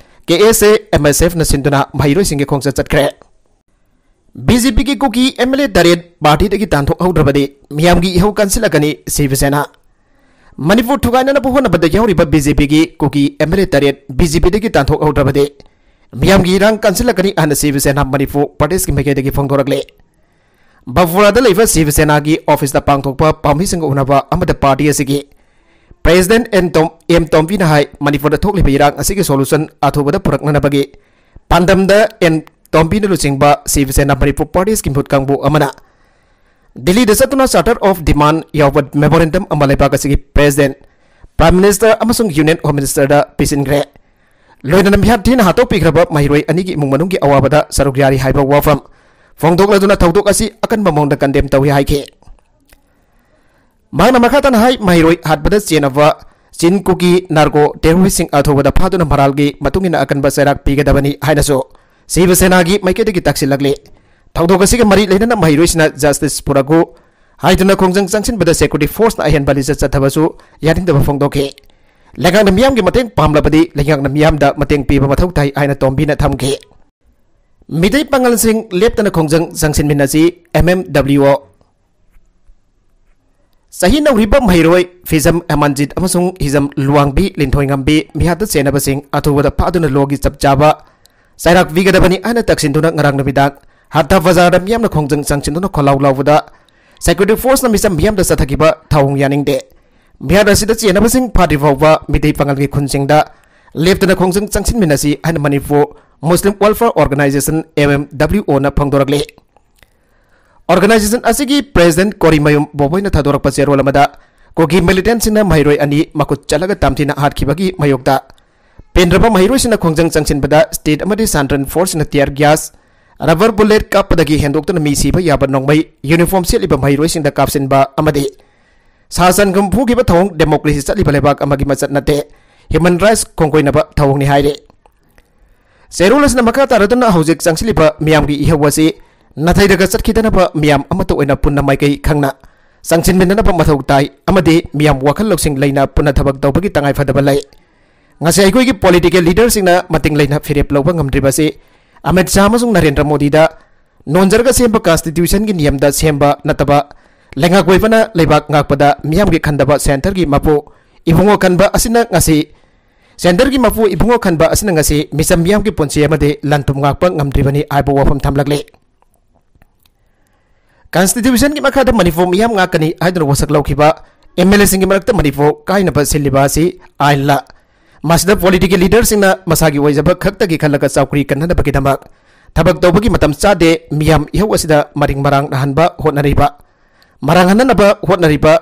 ꯀꯦ ꯑꯦꯁ ꯑꯦ, ꯑꯦꯝ ꯑꯦꯁ ꯑꯦꯐ ꯅ ꯁꯤꯟꯗꯨꯅ ꯃꯍꯩꯔꯣꯏꯁꯤꯡꯒꯤ ꯈꯣꯡꯆꯠ ꯆꯠꯈ꯭ꯔꯦ꯫ ꯕꯤ ꯖꯦ ꯄꯤꯒꯤ ꯀꯨꯀꯤ ꯑꯦꯝ ꯑꯦꯜ ꯑꯦ ꯇꯔꯦꯠ ꯄꯥꯔꯇꯤꯗꯒꯤ ꯇꯥꯟꯊꯣꯛꯍꯧꯗ꯭ꯔꯕꯗꯤ ꯃꯤꯌꯥꯝꯒꯤ ꯏꯍꯧ ꯀꯟꯁꯤꯜꯂꯛꯀꯅꯤ, ꯁꯤꯕ ꯁꯦꯅꯥ꯫ ꯃꯅꯤꯄꯨꯔ ꯊꯨꯒꯥꯏꯅꯅꯕ ꯍꯣꯠꯅꯕꯗ ꯌꯥꯎꯔꯤꯕ ꯕꯤ ꯖꯦ ꯄꯤꯒꯤ ꯀꯨꯀꯤ ꯑꯦꯝ ꯑꯦꯜ ꯑꯦ ꯇꯔꯦꯠ ꯕꯤ ꯖꯦ ꯄꯤꯗꯒꯤ ꯇꯥꯟꯊꯣꯛꯍꯧꯗ꯭ꯔꯕꯗꯤ ꯃꯤꯌꯥꯝꯒꯤ ꯏꯔꯥꯡ ꯀꯟꯁꯤꯜꯂꯛꯀꯅꯤ ꯍꯥꯏꯅ ꯁꯤꯕ ꯁꯦꯅꯥ ꯃꯅꯤꯄꯨꯔ ꯄ꯭ꯔꯗꯦꯁꯀꯤ ꯃꯥꯏꯀꯩꯗꯒꯤ ꯐꯣꯡꯗꯣꯔꯛꯂꯦ꯫ ꯕꯐꯨꯔꯥꯗ ꯂꯩꯕ ꯁꯤꯕ ꯁꯦꯅꯥꯒꯤ ꯑꯣꯐꯤꯁꯇ ꯄꯥꯡꯊꯣꯛꯄ ꯄꯥꯝꯃꯤꯁꯤꯡꯒ ꯎꯅꯕ ꯑꯃꯗ ꯄꯥꯔꯇꯤ ꯑꯁꯤꯒꯤ President ꯑꯦꯟ ꯇꯣꯝ-, ꯑꯦꯝ ꯇꯣꯝꯕꯤꯅ ꯍꯥꯏ, ꯃꯅꯤꯄꯨꯔꯗ ꯊꯣꯛꯂꯤꯕ ꯏꯔꯥꯡ ꯑꯁꯤꯒꯤ solution ꯑꯊꯨꯕꯗ ꯄꯨꯔꯛꯅꯅꯕꯒꯤ ꯄꯥꯟꯗꯝꯗ ꯑꯦꯟ ꯇꯣꯝꯕꯤꯅ ꯂꯨꯆꯤꯡꯕ ꯁꯤꯕ ꯁꯦꯅꯥ ꯃꯅꯤꯄꯨꯔ Partyꯁꯀꯤ ꯃꯤꯍꯨꯠ ꯀꯥꯡꯕꯨ ꯑꯃꯅ ꯗꯤꯜꯂꯤꯗ ꯆꯠꯇꯨꯅ Charter of Demand ꯌꯥꯎꯕ memorandum ꯑꯃ ꯂꯩꯕꯥꯛ ꯑꯁꯤꯒꯤ President, Prime Minister ꯑꯃꯁꯨꯡ Union Home Ministerꯗ ꯄꯤꯁꯤꯟꯈ꯭ꯔꯦ꯫ ꯂꯣꯏꯅꯅ ꯃꯤꯍꯥꯠ ꯊꯤꯅ ꯍꯥꯠꯇꯣꯛꯄꯤꯈ꯭ꯔꯕ ꯃꯍꯩꯔꯣꯏ ꯑꯅꯤꯒꯤ ꯏꯃꯨꯡ ꯃꯅꯨꯡꯒꯤ ꯑꯋꯥꯕꯗ ꯁꯔꯨꯛ ꯌꯥꯔꯤ ꯍꯥꯏꯕ ꯋꯥꯐꯝ ꯐꯣꯡꯗꯣꯛꯂꯗꯨꯅ ꯊꯧꯗꯣꯛ ꯑꯁꯤ ꯑꯀꯟꯕ ꯃꯑꯣꯡꯗ condemn ꯇꯧꯏ ꯍꯥꯏꯈꯤ꯫ ꯃꯍꯥꯛꯅ ꯃꯈꯥ ꯇꯥꯅ ꯍꯥꯏ, ꯃꯍꯩꯔꯣꯏ ꯍꯥꯠꯄꯗ ꯆꯦꯟꯅꯕ ꯆꯤꯟ ꯀꯨꯀꯤ narco terroristꯁꯤꯡ ꯑꯊꯨꯕꯗ ꯐꯥꯗꯨꯅ ꯃꯔꯥꯜꯒꯤ ꯃꯇꯨꯡ ꯏꯟꯅ ꯑꯀꯟꯕ ꯆꯩꯔꯥꯛ ꯄꯤꯒꯗꯕꯅꯤ ꯍꯥꯏꯅꯁꯨ ꯁꯤꯕ ꯁꯦꯅꯥꯒꯤ ꯃꯥꯏꯀꯩꯗꯒꯤ ꯇꯛꯁꯤꯜꯂꯛꯂꯤ꯫ ꯊꯧꯗꯣꯛ ꯑꯁꯤꯒ ꯃꯔꯤ ꯂꯩꯅꯅ ꯃꯍꯩꯔꯣꯏꯁꯤꯡꯅ justice ꯄꯨꯔꯛꯎ ꯍꯥꯏꯗꯨꯅ ꯈꯣꯡꯖꯪ ꯆꯪꯁꯤꯟꯕꯗ security forceꯅ ꯑꯍꯦꯟꯕ ꯂꯤꯆꯠ ꯆꯠꯊꯕꯁꯨ ꯌꯥꯅꯤꯡꯗꯕ ꯐꯣꯡꯗꯣꯛꯈꯤ꯫ ꯂꯩꯉꯥꯛꯅ ꯃꯤꯌꯥꯝꯒꯤ ꯃꯇꯦꯡ ꯄꯥꯝꯂꯕꯗꯤ ꯂꯩꯉꯥꯛꯅ ꯃꯤꯌꯥꯝꯗ ꯃꯇꯦꯡ ꯄꯤꯕ ꯃꯊꯧ ꯇꯥꯏ ꯍꯥꯏꯅ ꯇꯣꯝꯕꯤꯅ ꯊꯝꯈꯤ꯫ ꯃꯤꯇꯩ ꯄꯥꯉꯜꯁꯤꯡ ꯂꯦꯞꯇꯅ ꯈꯣꯡꯖꯪ ꯆꯪꯁꯤꯟꯃꯤꯟꯅꯁꯤ, ꯑꯦꯝ ꯑꯦꯝ ꯗꯕ꯭ꯂꯤꯎ ꯑꯣ꯫ ꯆꯍꯤ ꯅꯧꯔꯤꯕ ꯃꯍꯩꯔꯣꯏ ꯐꯤꯖꯝ ꯍꯦꯃꯥꯟꯖꯤꯠ ꯑꯃꯁꯨꯡ ꯍꯤꯖꯝ ꯂꯨꯋꯥꯡꯕꯤ ꯂꯤꯟꯊꯣꯏꯉꯝꯕꯤ ꯃꯤꯍꯥꯠꯇ ꯆꯦꯟꯅꯕꯁꯤꯡ ꯑꯊꯨꯕꯗ ꯐꯥꯗꯨꯅ ꯂꯣꯒꯤ ꯆꯞ ꯆꯥꯕ ꯆꯩꯔꯥꯛ ꯄꯤꯒꯗꯕꯅꯤ ꯍꯥꯏꯅ ꯇꯛꯁꯤꯟꯗꯨꯅ ꯉꯔꯥꯡ ꯅꯨꯃꯤꯗꯥꯡ ꯍꯠꯇꯥ ꯕꯖꯥꯔꯗ ꯃꯤꯌꯥꯝꯅ ꯈꯣꯡꯖꯪ ꯆꯪꯁꯤꯟꯗꯨꯅ ꯈꯣꯜꯂꯥꯎ ꯂꯥꯎꯕꯗ security forceꯅ ꯃꯤꯆꯝ ꯃꯤꯌꯥꯝꯗ ꯆꯠꯊꯈꯤꯕ ꯊꯧꯑꯣꯡ ꯌꯥꯅꯤꯡꯗꯦ꯫ ꯃꯤꯍꯥꯠ ꯑꯁꯤꯗ ꯆꯦꯟꯅꯕꯁꯤꯡ ꯐꯥꯗ꯭ꯔꯤ ꯐꯥꯎꯕ ꯃꯤꯇꯩ ꯄꯥꯉꯜꯒꯤ ꯈꯨꯟꯁꯤꯡꯗ ꯂꯦꯞꯇꯅ ꯈꯣꯡꯖꯪ ꯆꯪꯁꯤꯟꯃꯤꯟꯅꯁꯤ ꯍꯥꯏꯅ Manipur Muslim Welfare Organisation, M M W ꯑꯣꯅ ꯐꯣꯡꯗꯣꯔꯛꯂꯤ꯫ Organisation ꯑꯁꯤꯒꯤ President ꯀꯣꯔꯤꯃꯌꯨꯝ ꯕꯣꯕꯣꯏꯅ ꯊꯥꯗꯣꯔꯛꯄ ꯆꯦꯔꯣꯜ ꯑꯃꯗ ꯀꯨꯀꯤ militantꯁꯤꯡꯅ ꯃꯍꯩꯔꯣꯏ ꯑꯅꯤ ꯃꯈꯨꯠ ꯆꯠꯂꯒ ꯇꯝꯊꯤꯅ ꯍꯥꯠꯈꯤꯕꯒꯤ ꯃꯥꯌꯣꯛꯇ ꯄꯦꯟꯗ꯭ꯔꯕ ꯃꯍꯩꯔꯣꯏꯁꯤꯡꯅ ꯈꯣꯡꯖꯪ ꯆꯪꯁꯤꯟꯕꯗ state ꯑꯃꯗꯤ central forceꯅ tear gas, rubber bullet ꯀꯥꯞꯄꯗꯒꯤ ꯍꯦꯟꯗꯣꯛꯇꯨꯅ ꯃꯤ ꯁꯤꯕ ꯌꯥꯕ ꯅꯣꯡꯃꯩ uniform ꯁꯦꯠꯂꯤꯕ ꯃꯍꯩꯔꯣꯏꯁꯤꯡꯗ ꯀꯥꯞꯁꯤꯟꯕ ꯑꯃꯗꯤ ꯁꯥ ꯁꯟ ꯈꯨꯝ ꯐꯨꯈꯤꯕ ꯊꯧꯑꯣꯡ democracy ꯆꯠꯂꯤꯕ ꯂꯩꯕꯥꯛ ꯑꯃꯒꯤ ꯃꯆꯠ ꯅꯠꯇꯦ, human rights ꯈꯣꯡꯒꯣꯏꯅꯕ ꯊꯧꯑꯣꯡꯅꯤ ꯍꯥꯏꯔꯤ꯫ ꯆꯦꯔꯣꯜ ꯑꯁꯤꯅ ꯃꯈꯥ ꯇꯥꯔꯗꯨꯅ ꯍꯧꯖꯤꯛ ꯆꯪꯁꯤꯜꯂꯤꯕ ꯃꯤꯌꯥꯝꯒꯤ ꯏꯍꯧ ꯑꯁꯤ ꯅꯥꯊꯩꯔꯒ ꯆꯠꯈꯤꯗꯅꯕ ꯃꯤꯌꯥꯝ ꯑꯃꯠꯇ ꯑꯣꯏꯅ ꯄꯨꯟꯅ ꯃꯥꯏꯀꯩ ꯈꯪꯅ ꯆꯪꯁꯤꯟꯃꯤꯟꯅꯅꯕ ꯃꯊꯧ ꯇꯥꯏ ꯑꯃꯗꯤ ꯃꯤꯌꯥꯝ ꯋꯥꯈꯜ ꯂꯧꯁꯤꯡ ꯂꯩꯅ ꯄꯨꯟꯅ ꯊꯕꯛ ꯇꯧꯕꯒꯤ ꯇꯉꯥꯏꯐꯗꯕ ꯂꯩ꯫ ꯉꯁꯤ ꯑꯩꯈꯣꯏꯒꯤ political leaderꯁꯤꯡꯅ ꯃꯇꯤꯡ ꯂꯩꯅ ꯐꯤꯔꯦꯞ ꯂꯧꯕ ꯉꯝꯗ꯭ꯔꯤꯕꯁꯤ ꯑꯃꯤꯠ ꯁꯥꯍ ꯑꯃꯁꯨꯡ ꯅꯔꯦꯟꯗ꯭ꯔ ꯃꯣꯗꯤꯗ ꯅꯣꯟꯖꯔꯒ ꯁꯦꯝꯕ constitutionꯒꯤ ꯅꯤꯌꯝꯗ ꯁꯦꯝꯕ ꯅꯠꯇꯕ ꯂꯩꯉꯥꯛ ꯑꯣꯏꯕꯅ ꯂꯩꯕꯥꯛ ꯉꯥꯛꯄꯗ ꯃꯤꯌꯥꯝꯒꯤ ꯈꯟꯗꯕ centreꯒꯤ ꯃꯄꯨ ꯏꯕꯨꯡꯉꯣ ꯈꯟꯕ ꯑꯁꯤꯅ ꯉꯁꯤ centreꯒꯤ ꯃꯄꯨ ꯏꯕꯨꯡꯉꯣ ꯈꯟꯕ ꯑꯁꯤꯅ ꯉꯁꯤ ꯃꯤꯆꯝ ꯃꯤꯌꯥꯝꯒꯤ ꯄꯨꯟꯁꯤ ꯑꯃꯗꯤ ꯂꯟ ꯊꯨꯝ ꯉꯥꯛꯄ ꯉꯝꯗ꯭ꯔꯤꯕꯅꯤ ꯍꯥꯏꯕ ꯋꯥꯐꯝ ꯊꯝꯂꯛꯂꯤ꯫ Constitutionꯒꯤ ꯃꯈꯥꯗ ꯃꯅꯤꯄꯨꯔ ꯃꯤꯌꯥꯝ ꯉꯥꯛꯀꯅꯤ ꯍꯥꯏꯗꯨꯅ ꯋꯥꯁꯛ ꯂꯧꯈꯤꯕ ꯑꯦꯝ ꯑꯦꯜ ꯑꯦꯁꯤꯡꯒꯤ ꯃꯔꯛꯇ ꯃꯅꯤꯄꯨꯔ ꯀꯥꯏꯅꯕ ꯁꯤꯜꯂꯤꯕ ꯑꯁꯤ ꯑꯥꯏꯟꯂ? ꯃꯁꯤꯗ ꯄꯣꯂꯤꯇꯤꯀꯦꯜ ꯂꯤꯗꯔꯁꯤꯡꯅ ꯃꯁꯥꯒꯤ ꯑꯣꯏꯖꯕ ꯈꯛꯇꯒꯤ ꯈꯜꯂꯒ ꯆꯧꯀ꯭ꯔꯤ ꯀꯟꯅꯅꯕꯒꯤꯗꯃꯛ ꯊꯕꯛ ꯇꯧꯕꯒꯤ ꯃꯇꯝ ꯆꯥꯗꯦ, ꯃꯤꯌꯥꯝ ꯏꯍꯧ ꯑꯁꯤꯗ ꯃꯔꯤꯡ ꯃꯔꯥꯡ ꯅꯥꯍꯟꯕ ꯍꯣꯠꯅꯔꯤꯕ, ꯃꯔꯥꯡ ꯍꯟꯅꯅꯕ ꯍꯣꯠꯅꯔꯤꯕ,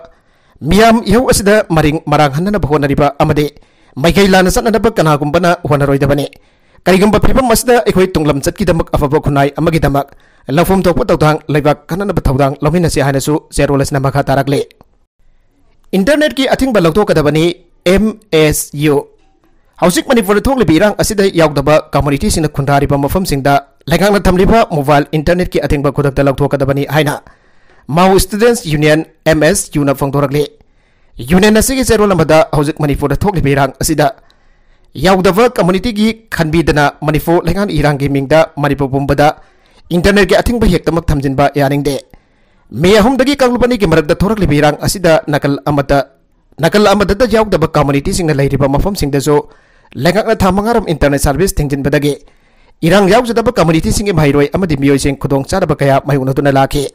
ꯃꯤꯌꯥꯝ ꯏꯍꯧ ꯑꯁꯤꯗ ꯃꯔꯤꯡ ꯃꯔꯥꯡ ꯍꯟꯅꯅꯕ ꯍꯣꯠꯅꯔꯤꯕ ꯑꯃꯗꯤ ꯃꯥꯏꯀꯩ ꯂꯥꯟꯅ ꯆꯠꯅꯅꯕ ꯀꯅꯥꯒꯨꯝꯕꯅ ꯍꯣꯠꯅꯔꯣꯏꯗꯕꯅꯤ꯫ ꯀꯔꯤꯒꯨꯝꯕ ꯐꯤꯕꯝ ꯑꯁꯤꯗ ꯑꯩꯈꯣꯏ ꯇꯨꯡꯂꯝ ꯆꯠꯀꯤꯗꯃꯛ ꯑꯐꯕ ꯈꯨꯟꯅꯥꯏ ꯑꯃꯒꯤꯗꯃꯛ ꯂꯧꯐꯝ ꯊꯣꯛꯄ ꯊꯧꯗꯥꯡ ꯂꯩꯕꯥꯛ ꯀꯟꯅꯅꯕ ꯊꯧꯗꯥꯡ ꯂꯧꯃꯤꯟꯅꯁꯤ ꯍꯥꯏꯅꯁꯨ ꯆꯦꯔꯣꯜ ꯑꯁꯤꯅ ꯃꯈꯥ ꯇꯥꯔꯛꯂꯤ꯫ ꯏꯟꯇꯔꯅꯦꯠꯀꯤ ꯑꯊꯤꯡꯕ ꯂꯧꯊꯣꯛꯀꯗꯕꯅꯤ, ꯑꯦꯝ ꯑꯦꯁ ꯌꯨ꯫ ꯍꯧꯖꯤꯛ ꯃꯅꯤꯄꯨꯔꯗ ꯊꯣꯛꯂꯤꯕ ꯏꯔꯥꯡ ꯑꯁꯤꯗ ꯌꯥꯎꯗꯕ ꯀꯝꯃꯨꯅꯤꯇꯤꯁꯤꯡꯅ ꯈꯨꯟꯗꯥꯔꯤꯕ ꯃꯐꯝꯁꯤꯡꯗ ꯂꯩꯉꯥꯛꯅ ꯊꯝꯂꯤꯕ ꯃꯣꯕꯥꯏꯜ ꯏꯟꯇꯔꯅꯦꯠꯀꯤ ꯑꯊꯤꯡꯕ ꯈꯨꯗꯛꯇ ꯂꯧꯊꯣꯛꯀꯗꯕꯅꯤ ꯍꯥꯏꯅ ꯃꯥꯎ ꯁ꯭ꯇꯨꯗꯦꯟꯠꯁ ꯌꯨꯅꯤꯌꯟ, ꯑꯦꯝ ꯑꯦꯁ ꯌꯨꯅ ꯐꯣꯡꯗꯣꯔꯛꯂꯤ꯫ ꯌꯨꯅꯤꯌꯟ ꯑꯁꯤꯒꯤ ꯆꯦꯔꯣꯜ ꯑꯃꯗ ꯍꯧꯖꯤꯛ ꯃꯅꯤꯄꯨꯔꯗ ꯊꯣꯛꯂꯤꯕ ꯏꯔꯥꯡ ꯑꯁꯤꯗ ꯌꯥꯎꯗꯕ ꯀꯝꯃꯨꯅꯤꯇꯤꯒꯤ ꯈꯟꯕꯤꯗꯅ ꯃꯅꯤꯄꯨꯔ ꯂꯩꯉꯥꯛꯅ ꯏꯔꯥꯡꯒꯤ ꯃꯤꯡꯗ ꯃꯅꯤꯄꯨꯔ ꯄꯨꯝꯕꯗ ꯏꯟꯇꯔꯅꯦꯠꯀꯤ ꯑꯊꯤꯡꯕ ꯍꯦꯛꯇꯃꯛ ꯊꯝꯖꯤꯟꯕ ꯌꯥꯅꯤꯡꯗꯦ꯫ ꯃꯦ ꯑꯍꯨꯝꯗꯒꯤ ꯀꯥꯡꯂꯨꯞ ꯑꯅꯤꯒꯤ ꯃꯔꯛꯇ ꯊꯣꯔꯛꯂꯤꯕ ꯏꯔꯥꯡ ꯑꯁꯤꯗ ꯅꯥꯀꯜ ꯑꯃꯗ, ꯅꯥꯀꯜ ꯑꯃꯗꯇ ꯌꯥꯎꯗꯕ ꯀꯝꯃꯨꯅꯤꯇꯤꯁꯤꯡꯅ ꯂꯩꯔꯤꯕ ꯃꯐꯝꯁꯤꯡꯗꯁꯨ ꯂꯩꯉꯥꯛꯅ ꯊꯥ ꯃꯉꯥꯔꯣꯝ ꯏꯟꯇꯔꯅꯦꯠ ꯁꯥꯔꯚꯤꯁ ꯊꯤꯡꯖꯤꯟꯕꯗꯒꯤ ꯏꯔꯥꯡ ꯌꯥꯎꯖꯗꯕ ꯀꯝꯃꯨꯅꯤꯇꯤꯁꯤꯡꯒꯤ ꯃꯍꯩꯔꯣꯏ ꯑꯃꯗꯤ ꯃꯤꯑꯣꯏꯁꯤꯡ ꯈꯨꯗꯣꯡꯆꯥꯗꯕ ꯀꯌꯥ ꯃꯥꯌꯣꯛꯅꯗꯨꯅ ꯂꯥꯛꯈꯤ꯫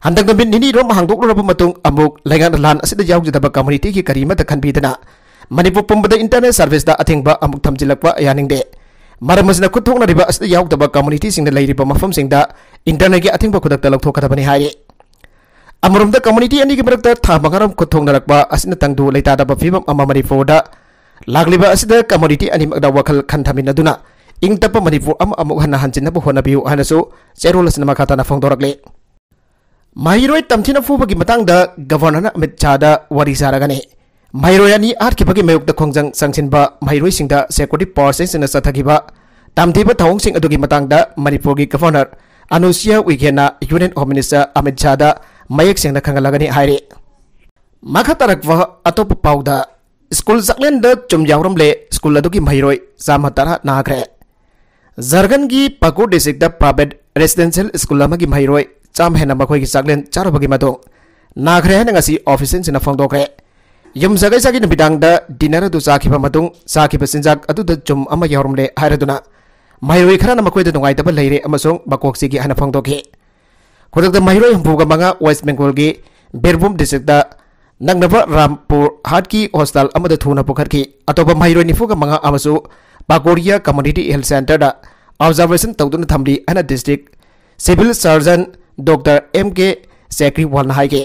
ꯍꯟꯗꯛ ꯅꯨꯃꯤꯠ ꯅꯤꯅꯤꯔꯣꯝ ꯍꯥꯡꯗꯣꯛꯂꯨꯔꯕ ꯃꯇꯨꯡ ꯑꯃꯨꯛ ꯂꯩꯉꯥꯛꯅ ꯂꯥꯟ ꯑꯁꯤꯗ ꯌꯥꯎꯖꯗꯕ ꯀꯝꯃꯨꯅꯤꯇꯤꯒꯤ ꯀꯔꯤꯃꯠꯇ ꯈꯟꯕꯤꯗꯅ ꯃꯅꯤꯄꯨꯔ ꯄꯨꯝꯕꯗ ꯏꯟꯇꯔꯅꯦꯠ ꯁꯥꯔꯚꯤꯁꯇ ꯑꯊꯤꯡꯕ ꯑꯃꯨꯛ ꯊꯝꯖꯤꯜꯂꯛꯄ ꯌꯥꯅꯤꯡꯗꯦ꯫ ꯃꯔꯝ ꯑꯁꯤꯅ ꯈꯨꯠ ꯊꯣꯛꯅꯔꯤꯕ ꯑꯁꯤꯗ ꯌꯥꯎꯗꯕ ꯀꯝꯃꯨꯅꯤꯇꯤꯁꯤꯡꯅ ꯂꯩꯔꯤꯕ ꯃꯐꯝꯁꯤꯡꯗ ꯏꯟꯇꯔꯅꯦꯠꯀꯤ ꯑꯊꯤꯡꯕ ꯈꯨꯗꯛꯇ ꯂꯧꯊꯣꯛꯀꯗꯕꯅꯤ ꯍꯥꯏꯔꯤ꯫ ꯑꯃꯔꯣꯝꯗ ꯀꯝꯃꯨꯅꯤꯇꯤ ꯑꯅꯤꯒꯤ ꯃꯔꯛꯇ ꯊꯥ ꯃꯉꯥꯔꯣꯝ ꯈꯨꯠ ꯊꯣꯛꯅꯔꯛꯄ ꯑꯁꯤꯅ ꯇꯪꯗꯨ ꯂꯩꯇꯥꯗꯕ ꯐꯤꯕꯝ ꯑꯃ ꯃꯅꯤꯄꯨꯔꯗ ꯂꯥꯛꯂꯤꯕ ꯑꯁꯤꯗ ꯀꯝꯃꯨꯅꯤꯇꯤ ꯑꯅꯤꯃꯛꯅ ꯋꯥꯈꯜ ꯈꯟꯊꯃꯤꯟꯅꯗꯨꯅ ꯏꯪ ꯇꯞꯄ ꯃꯅꯤꯄꯨꯔ ꯑꯃ ꯑꯃꯨꯛ ꯍꯟꯅ ꯍꯟꯖꯤꯟꯅꯕ ꯍꯣꯠꯅꯕꯤꯌꯨ ꯍꯥꯏꯅꯁꯨ ꯆꯦꯔꯣꯜ ꯑꯁꯤꯅ ꯃꯈꯥ ꯇꯥꯅ ꯐꯣꯡꯗꯣꯔꯛꯂꯤ꯫ ꯃꯍꯩꯔꯣꯏ ꯇꯝꯊꯤꯅ ꯐꯨꯕꯒꯤ ꯃꯇꯥꯡꯗ ꯒꯚꯔꯅꯔꯅ ꯑꯃꯤꯠ ꯁꯥꯍꯗ ꯋꯥꯔꯤ ꯁꯥꯔꯒꯅꯤ꯫ ꯃꯍꯩꯔꯣꯏ ꯑꯅꯤ ꯍꯥꯠꯈꯤꯕꯒꯤ ꯃꯥꯌꯣꯛꯇ ꯈꯣꯡꯖꯪ ꯆꯪꯁꯤꯟꯕ ꯃꯍꯩꯔꯣꯏꯁꯤꯡꯗ ꯁꯦꯀ꯭ꯌꯨꯔꯤꯇꯤ ꯐꯣꯔꯁꯁꯤꯡꯅ ꯆꯠꯊꯈꯤꯕ ꯇꯝꯊꯤꯕ ꯊꯧꯑꯣꯡꯁꯤꯡ ꯑꯗꯨꯒꯤ ꯃꯇꯥꯡꯗ ꯃꯅꯤꯄꯨꯔꯒꯤ ꯒꯚꯔꯅꯔ ꯑꯅꯨꯁꯨꯏꯌꯥ ꯎꯏꯀꯦꯟꯅ ꯌꯨꯅꯤꯌꯟ ꯍꯣꯝ ꯃꯤꯅꯤꯁꯇꯔ ꯑꯃꯤꯠ ꯁꯥꯍꯗ ꯃꯌꯦꯛ ꯁꯦꯡꯅ ꯈꯪꯍꯜꯂꯒꯅꯤ ꯍꯥꯏꯔꯤ꯫ ꯃꯈꯥ ꯇꯥꯔꯛꯄ ꯑꯇꯣꯞꯄ ꯄꯥꯎꯗ, ꯁ꯭ꯀꯨꯜ ꯆꯥꯛꯂꯦꯟꯗ ꯆꯨꯝ ꯌꯥꯎꯔꯝꯂꯦ, ꯁ꯭ꯀꯨꯜ ꯑꯗꯨꯒꯤ ꯃꯍꯩꯔꯣꯏ ꯆꯥꯝꯃ ꯇꯔꯥ ꯅꯥꯈ꯭ꯔꯦ꯫ ꯖꯥꯔꯈꯟꯒꯤ ꯄꯥꯀꯨꯔ ꯗꯤꯁꯇ꯭ꯔꯤꯛꯇ ꯄ꯭ꯔꯥꯏꯚꯦꯠ ꯔꯦꯁꯤꯗꯦꯟꯁꯤꯌꯦꯜ ꯁ꯭ꯀꯨꯜ ꯑꯃꯒꯤ ꯃꯍꯩꯔꯣꯏ ꯆꯥꯝꯃ ꯍꯦꯟꯅ ꯃꯈꯣꯏꯒꯤ ꯆꯥꯛꯂꯦꯟ ꯆꯥꯔꯨꯕꯒꯤ ꯃꯇꯨꯡ ꯅꯥꯈ꯭ꯔꯦ ꯍꯥꯏꯅ ꯉꯁꯤ ꯑꯣꯐꯤꯁꯤꯌꯦꯜꯁꯤꯡꯅ ꯐꯣꯡꯗꯣꯛꯈ꯭ꯔꯦ꯫ ꯌꯨꯝꯁꯀꯩꯁꯒꯤ ꯅꯨꯃꯤꯗꯥꯡꯗ ꯗꯤꯅꯔ ꯑꯗꯨ ꯆꯥꯈꯤꯕ ꯃꯇꯨꯡ ꯆꯥꯈꯤꯕ ꯆꯤꯟꯖꯥꯛ ꯑꯗꯨꯗ ꯆꯨꯝ ꯑꯃ ꯌꯥꯎꯔꯝꯂꯦ ꯍꯥꯏꯔꯗꯨꯅ ꯃꯍꯩꯔꯣꯏ ꯈꯔꯅ ꯃꯈꯣꯏꯗ ꯅꯨꯡꯉꯥꯏꯇꯕ ꯂꯩꯔꯦ ꯑꯃꯁꯨꯡ ꯃꯀꯣꯛ ꯆꯤꯛꯏ ꯍꯥꯏꯅ ꯐꯣꯡꯗꯣꯛꯈꯤ꯫ ꯈꯨꯗꯛꯇ ꯃꯍꯩꯔꯣꯏ ꯍꯨꯝꯐꯨꯒ ꯃꯉꯥ ꯋꯦꯁ꯭ꯠ ꯕꯦꯡꯒꯣꯜꯒꯤ ꯕꯤꯔꯚꯨꯝ ꯗꯤꯁꯇ꯭ꯔꯤꯛꯇ ꯅꯛꯅꯕ ꯔꯥꯝꯄꯨꯔ ꯍꯥꯠꯀꯤ ꯍꯣꯁꯄꯤꯇꯥꯜ ꯑꯃꯗ ꯊꯨꯅ ꯄꯨꯈꯠꯈꯤ꯫ ꯑꯇꯣꯞꯄ ꯃꯍꯩꯔꯣꯏ ꯅꯤꯐꯨꯒ ꯃꯉꯥ ꯑꯃꯁꯨ ꯄꯥꯀꯣꯔꯤꯌꯥ ꯀꯝꯃ꯭ꯌꯨꯅꯤꯇꯤ ꯍꯦꯜꯊ ꯁꯦꯟꯇꯔꯗ ꯑꯣꯕꯖꯥꯔꯕꯦꯁꯟ ꯇꯧꯗꯨꯅ ꯊꯝꯂꯤ ꯍꯥꯏꯅ district civil surgeon doctor M K ꯆꯦꯀ꯭ꯔꯤꯋꯥꯜꯅ ꯍꯥꯏꯈꯤ꯫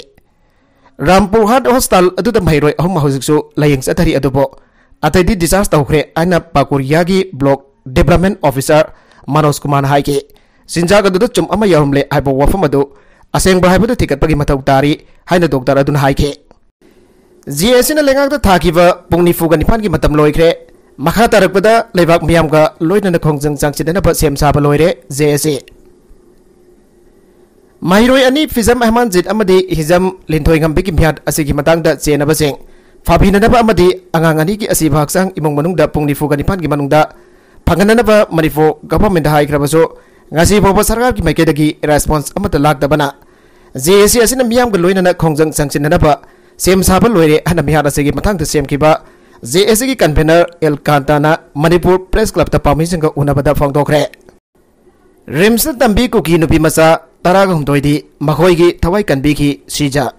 ꯔꯥꯝꯄꯨꯔ ꯍꯥꯔꯠ ꯍꯣꯁꯄꯤꯇꯥꯜ ꯑꯗꯨꯗ ꯃꯍꯩꯔꯣꯏ ꯑꯍꯨꯝ ꯍꯧꯖꯤꯛꯁꯨ ꯂꯥꯌꯦꯡ ꯆꯠꯊꯔꯤ, ꯑꯗꯨꯕꯨ ꯑꯇꯩꯗꯤ ꯗꯤꯁꯆꯥꯔꯖ ꯇꯧꯈ꯭ꯔꯦ ꯍꯥꯏꯅ ꯄꯥꯀꯣꯔꯤꯌꯥꯒꯤ ꯕ꯭ꯂꯣꯛ ꯗꯤꯕꯦꯂꯞꯃꯦꯟ ꯑꯣꯐꯤꯁꯥꯔ ꯃꯅꯣꯖ ꯀꯨꯃꯥꯔꯅ ꯍꯥꯏꯈꯤ꯫ ꯆꯤꯟꯖꯥꯛ ꯑꯗꯨꯗ ꯆꯨꯝ ꯑꯃ ꯌꯥꯎꯔꯝꯂꯦ ꯍꯥꯏꯕ ꯋꯥꯐꯝ ꯑꯗꯨ ꯑꯁꯦꯡꯕ꯭ꯔꯥ ꯍꯥꯏꯕꯗꯨ ꯊꯤꯒꯠꯄꯒꯤ ꯃꯊꯧ ꯇꯥꯔꯤ ꯍꯥꯏꯅ ꯗꯣꯛꯇꯔ ꯑꯗꯨꯅ ꯍꯥꯏꯈꯤ꯫ ꯖꯦ ꯑꯦ ꯁꯤꯅ ꯂꯩꯉꯥꯛꯇ ꯊꯥꯈꯤꯕ ꯄꯨꯡ ꯅꯤꯐꯨꯒ ꯅꯤꯄꯥꯟꯒꯤ ꯃꯇꯝ ꯂꯣꯏꯈ꯭ꯔꯦ꯫ ꯃꯈꯥ ꯇꯥꯔꯛꯄꯗ ꯂꯩꯕꯥꯛ ꯃꯤꯌꯥꯝꯒ ꯂꯣꯏꯅꯅ ꯈꯣꯡꯖꯪ ꯆꯥꯡꯁꯤꯟꯅꯅꯕ ꯁꯦꯝ ꯁꯥꯕ ꯂꯣꯏꯔꯦ, ꯖꯦ ꯑꯦ ꯁꯤ꯫ ꯃꯍꯩꯔꯣꯏ ꯑꯅꯤ ꯐꯤꯖꯝ ꯑꯍꯃꯟꯖꯤꯠ ꯑꯃꯗꯤ ꯍꯤꯖꯝ ꯂꯤꯟꯊꯣꯏꯉꯝꯕꯤꯒꯤ ꯃꯤꯍꯥꯠ ꯑꯁꯤꯒꯤ ꯃꯇꯥꯡꯗ ꯆꯦꯟꯅꯕꯁꯤꯡ ꯐꯥꯕꯤꯅꯅꯕ ꯑꯃꯗꯤ ꯑꯉꯥꯡ ꯑꯅꯤꯒꯤ ꯑꯁꯤꯕ ꯍꯛꯆꯥꯡ ꯏꯃꯨꯡ ꯃꯅꯨꯡꯗ ꯄꯨꯡ ꯅꯤꯐꯨꯒ ꯅꯤꯄꯥꯟꯒꯤ ꯃꯅꯨꯡꯗ ꯐꯪꯍꯟꯅꯅꯕ ꯃꯅꯤꯄꯨꯔ ꯒꯚꯔꯟꯃꯦꯟꯠꯇ ꯍꯥꯏꯈ꯭ꯔꯕꯁꯨ, ꯉꯁꯤ ꯐꯥꯎꯕ ꯁꯔꯀꯥꯔꯒꯤ ꯃꯥꯏꯀꯩꯗꯒꯤ ꯔꯦꯁꯄꯣꯟꯁ ꯑꯃꯠꯇ ꯂꯥꯛꯇꯕꯅ ꯖꯦ ꯑꯦ ꯁꯤ ꯑꯁꯤꯅ ꯃꯤꯌꯥꯝꯒ ꯂꯣꯏꯅꯅ ꯈꯣꯡꯖꯪ ꯆꯪꯁꯤꯟꯅꯅꯕ ꯁꯦꯝ ꯁꯥꯕ ꯂꯣꯏꯔꯦ ꯍꯥꯏꯅ ꯃꯤꯍꯥꯠ ꯑꯁꯤꯒꯤ ꯃꯇꯥꯡꯗ ꯁꯦꯝꯈꯤꯕ ꯖꯦ ꯑꯦ ꯁꯤꯒꯤ ꯀꯟꯚꯦꯅꯔ ꯑꯦꯜ ꯀꯥꯟꯇꯥꯅ ꯃꯅꯤꯄꯨꯔ ꯄ꯭ꯔꯦꯁ ꯀ꯭ꯂꯕꯇ ꯄꯥꯎꯃꯤꯁꯤꯡꯒ ꯎꯅꯕꯗ ꯐꯣꯡꯗꯣꯛꯈ꯭ꯔꯦ꯫ ꯔꯤꯝꯁꯇ ꯇꯝꯕꯤ ꯀꯨꯀꯤ ꯅꯨꯄꯤ ꯃꯆꯥ ꯇꯔꯥꯒ ꯍꯨꯝꯗꯣꯏꯗꯤ ꯃꯈꯣꯏꯒꯤ ꯊꯋꯥꯏ ꯀꯟꯕꯤꯈꯤ, ꯁꯤꯖ꯫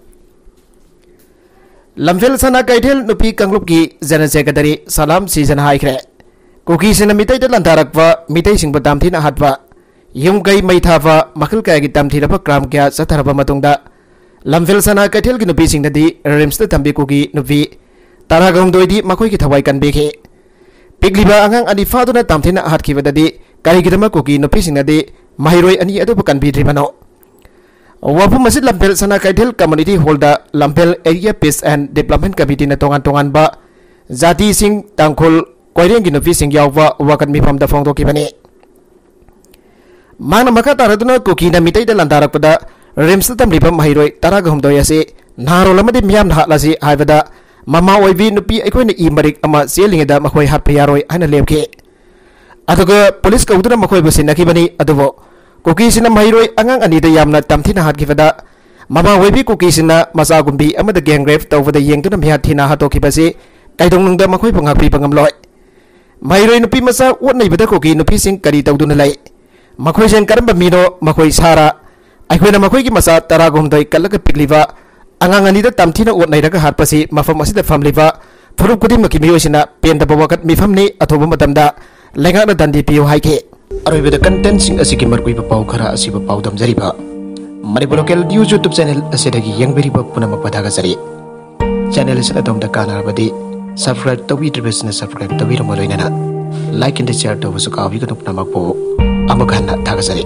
ꯂꯝꯐꯦꯜ ꯁꯅꯥ ꯀꯩꯊꯦꯜ ꯅꯨꯄꯤ ꯀꯥꯡꯂꯨꯞꯀꯤ ꯖꯦꯅꯔꯦꯜ ꯁꯦꯀ꯭ꯔꯦꯇꯔꯤ ꯁꯂꯥꯝ ꯁꯤꯖꯅ ꯍꯥꯏꯈ꯭ꯔꯦ, ꯀꯨꯀꯤꯁꯤꯡꯅ ꯃꯤꯇꯩꯗ ꯂꯥꯟꯗꯥꯔꯛꯄ, ꯃꯤꯇꯩꯁꯤꯡꯕꯨ ꯇꯝꯊꯤꯅ ꯍꯥꯠꯄ, ꯌꯨꯝ ꯀꯩ ꯃꯩ ꯊꯥꯕ, ꯃꯈꯜ ꯀꯌꯥꯒꯤ ꯇꯝꯊꯤꯔꯕ ꯀ꯭ꯔꯥꯏꯝ ꯀꯌꯥ ꯆꯠꯊꯔꯕ ꯃꯇꯨꯡꯗ, ꯂꯝꯐꯦꯜ ꯁꯅꯥ ꯀꯩꯊꯦꯜꯒꯤ ꯅꯨꯄꯤꯁꯤꯡꯅꯗꯤ ꯔꯤꯝꯁꯇ ꯇꯝꯕꯤ ꯀꯨꯀꯤ ꯅꯨꯄꯤ ꯇꯔꯥꯒ ꯍꯨꯝꯗꯣꯏꯗꯤ ꯃꯈꯣꯏꯒꯤ ꯊꯋꯥꯏ ꯀꯟꯕꯤꯈꯤ꯫ ꯄꯤꯛꯂꯤꯕ ꯑꯉꯥꯡ ꯑꯅꯤ ꯐꯥꯗꯨꯅ ꯇꯝꯊꯤꯅ ꯍꯥꯠꯈꯤꯕꯗꯗꯤ ꯀꯔꯤꯒꯤꯗꯃꯛ ꯀꯨꯀꯤ ꯅꯨꯄꯤꯁꯤꯡꯅꯗꯤ ꯃꯍꯩꯔꯣꯏ ꯑꯅꯤ ꯑꯗꯨꯕꯨ ꯀꯟꯕꯤꯗ꯭ꯔꯤꯕꯅꯣ? ꯋꯥꯐꯝ ꯑꯁꯤ ꯂꯝꯐꯦꯜ ꯁꯅꯥ ꯀꯩꯊꯦꯜ ꯀꯝꯃ꯭ꯌꯨꯅꯤꯇꯤ ꯍꯣꯜꯗ ꯂꯝꯐꯦꯜ ꯑꯦꯔꯤꯌꯥ ꯄꯤꯁ ꯑꯦꯟ ꯗꯤꯕꯦꯂꯞꯃꯦꯟ ꯀꯃꯤꯇꯤꯅ ꯇꯣꯉꯥꯟ ꯇꯣꯉꯥꯟꯕ ꯖꯥꯇꯤꯁꯤꯡ, ꯇꯥꯡꯈꯨꯜ, ꯀꯣꯏꯔꯦꯡꯒꯤ ꯅꯨꯄꯤꯁꯤꯡ ꯌꯥꯎꯕ ꯋꯥꯀꯠ ꯃꯤꯐꯝꯗ ꯐꯣꯡꯗꯣꯛꯈꯤꯕꯅꯤ꯫ ꯃꯍꯥꯛꯅ ꯃꯈꯥ ꯇꯥꯔꯗꯨꯅ ꯀꯨꯀꯤꯅ ꯃꯤꯇꯩꯗ ꯂꯥꯟꯗꯥꯔꯛꯄꯗ ꯔꯤꯝꯁꯇ ꯇꯝꯂꯤꯕ ꯃꯍꯩꯔꯣꯏ ꯇꯔꯥꯒ ꯍꯨꯝꯗꯣꯏ ꯑꯁꯤ ꯅꯍꯥꯔꯣꯜ ꯑꯃꯗꯤ ꯃꯤꯌꯥꯝꯅ ꯍꯥꯠꯂꯁꯤ ꯍꯥꯏꯕꯗ, ꯃꯃꯥ ꯑꯣꯏꯕꯤ ꯅꯨꯄꯤ ꯑꯩꯈꯣꯏꯅ ꯏ ꯃꯔꯤꯛ ꯑꯃ ꯆꯦꯜꯂꯤꯉꯩꯗ ꯃꯈꯣꯏ ꯍꯥꯠꯄ ꯌꯥꯔꯣꯏ ꯍꯥꯏꯅ ꯂꯦꯞꯈꯤ꯫ ꯑꯗꯨꯒ ꯄꯨꯂꯤꯁ ꯀꯧꯗꯨꯅ ꯃꯈꯣꯏꯕꯨ ꯁꯤꯟꯅꯈꯤꯕꯅꯤ꯫ ꯑꯗꯨꯕꯨ ꯀꯨꯀꯤꯁꯤꯡꯅ ꯃꯍꯩꯔꯣꯏ ꯑꯉꯥꯡ ꯑꯅꯤꯗ ꯌꯥꯝꯅ ꯇꯝꯊꯤꯅ ꯍꯥꯠꯈꯤꯕꯗ, ꯃꯃꯥ ꯑꯣꯏꯕꯤ ꯀꯨꯀꯤꯁꯤꯡꯅ ꯃꯆꯥꯒꯨꯝꯕꯤ ꯑꯃꯗ ꯒꯦꯡ ꯔꯦꯞ ꯇꯧꯕꯗ ꯌꯦꯡꯗꯨꯅ ꯃꯤꯍꯥꯠ ꯊꯤꯅ ꯍꯥꯠꯇꯣꯛꯈꯤꯕꯁꯤ ꯀꯩꯗꯧꯅꯨꯡꯗ ꯃꯈꯣꯏꯕꯨ ꯉꯥꯛꯄꯤꯕ ꯉꯝꯂꯣꯏ꯫ ꯃꯍꯩꯔꯣꯏ ꯅꯨꯄꯤ ꯃꯆꯥ ꯑꯣꯠ ꯅꯩꯕꯗ ꯀꯨꯀꯤ ꯅꯨꯄꯤꯁꯤꯡ ꯀꯔꯤ ꯇꯧꯗꯨꯅ ꯂꯩ? ꯃꯈꯣꯏꯁꯤꯡ ꯀꯔꯝꯕ ꯃꯤꯅꯣ? ꯃꯈꯣꯏ ꯁꯥꯔ? ꯑꯩꯈꯣꯏꯅ ꯃꯈꯣꯏꯒꯤ ꯃꯆꯥ ꯇꯔꯥꯒ ꯍꯨꯝꯗꯣꯏ ꯀꯜꯂꯒ ꯄꯤꯛꯂꯤꯕ ꯑꯉꯥꯡ ꯑꯅꯤꯗ ꯇꯝꯊꯤꯅ ꯑꯣꯠ ꯅꯩꯔꯒ ꯍꯥꯠꯄꯁꯤ ꯃꯐꯝ ꯑꯁꯤꯗ ꯐꯝꯂꯤꯕ ꯐꯨꯔꯨꯞ ꯈꯨꯗꯤꯡꯃꯛꯀꯤ ꯃꯤꯑꯣꯏꯁꯤꯡꯅ ꯄꯦꯟꯗꯕ ꯋꯥꯀꯠ ꯃꯤꯐꯝꯅꯤ꯫ ꯑꯊꯨꯕ ꯃꯇꯝꯗ ꯂꯩꯉꯥꯛꯅ ꯗꯟꯗꯤ ꯄꯤꯌꯨ ꯍꯥꯏꯈꯤ꯫ ꯑꯔꯣꯏꯕꯗ contentꯁꯤꯡ ꯑꯁꯤꯒꯤ ꯃꯔꯨꯑꯣꯏꯕ ꯄꯥꯎ ꯈꯔ ꯑꯁꯤꯕꯨ ꯄꯥꯎꯗꯝꯖꯔꯤꯕ Manipur Local News YouTube channel ꯑꯁꯤꯗꯒꯤ ꯌꯦꯡꯕꯤꯔꯤꯕ ꯄꯨꯝꯅꯃꯛꯄꯨ ꯊꯥꯒꯠꯆꯔꯤ꯫ Channel ꯑꯁꯤꯅ ꯑꯗꯣꯝꯗ ꯀꯥꯟꯅꯔꯕꯗꯤ subscribe ꯇꯧꯕꯤꯗ꯭ꯔꯤꯕꯁꯤꯡꯅ subscribe ꯇꯧꯕꯤꯔꯝꯕ ꯂꯣꯏꯅꯅ like and share ꯇꯧꯕꯁꯨ ꯀꯥꯎꯕꯤꯒꯅꯨ꯫ ꯄꯨꯝꯅꯃꯛꯄꯨ ꯑꯃꯨꯛ ꯍꯟꯅ ꯊꯥꯒꯠꯆꯔꯤ꯫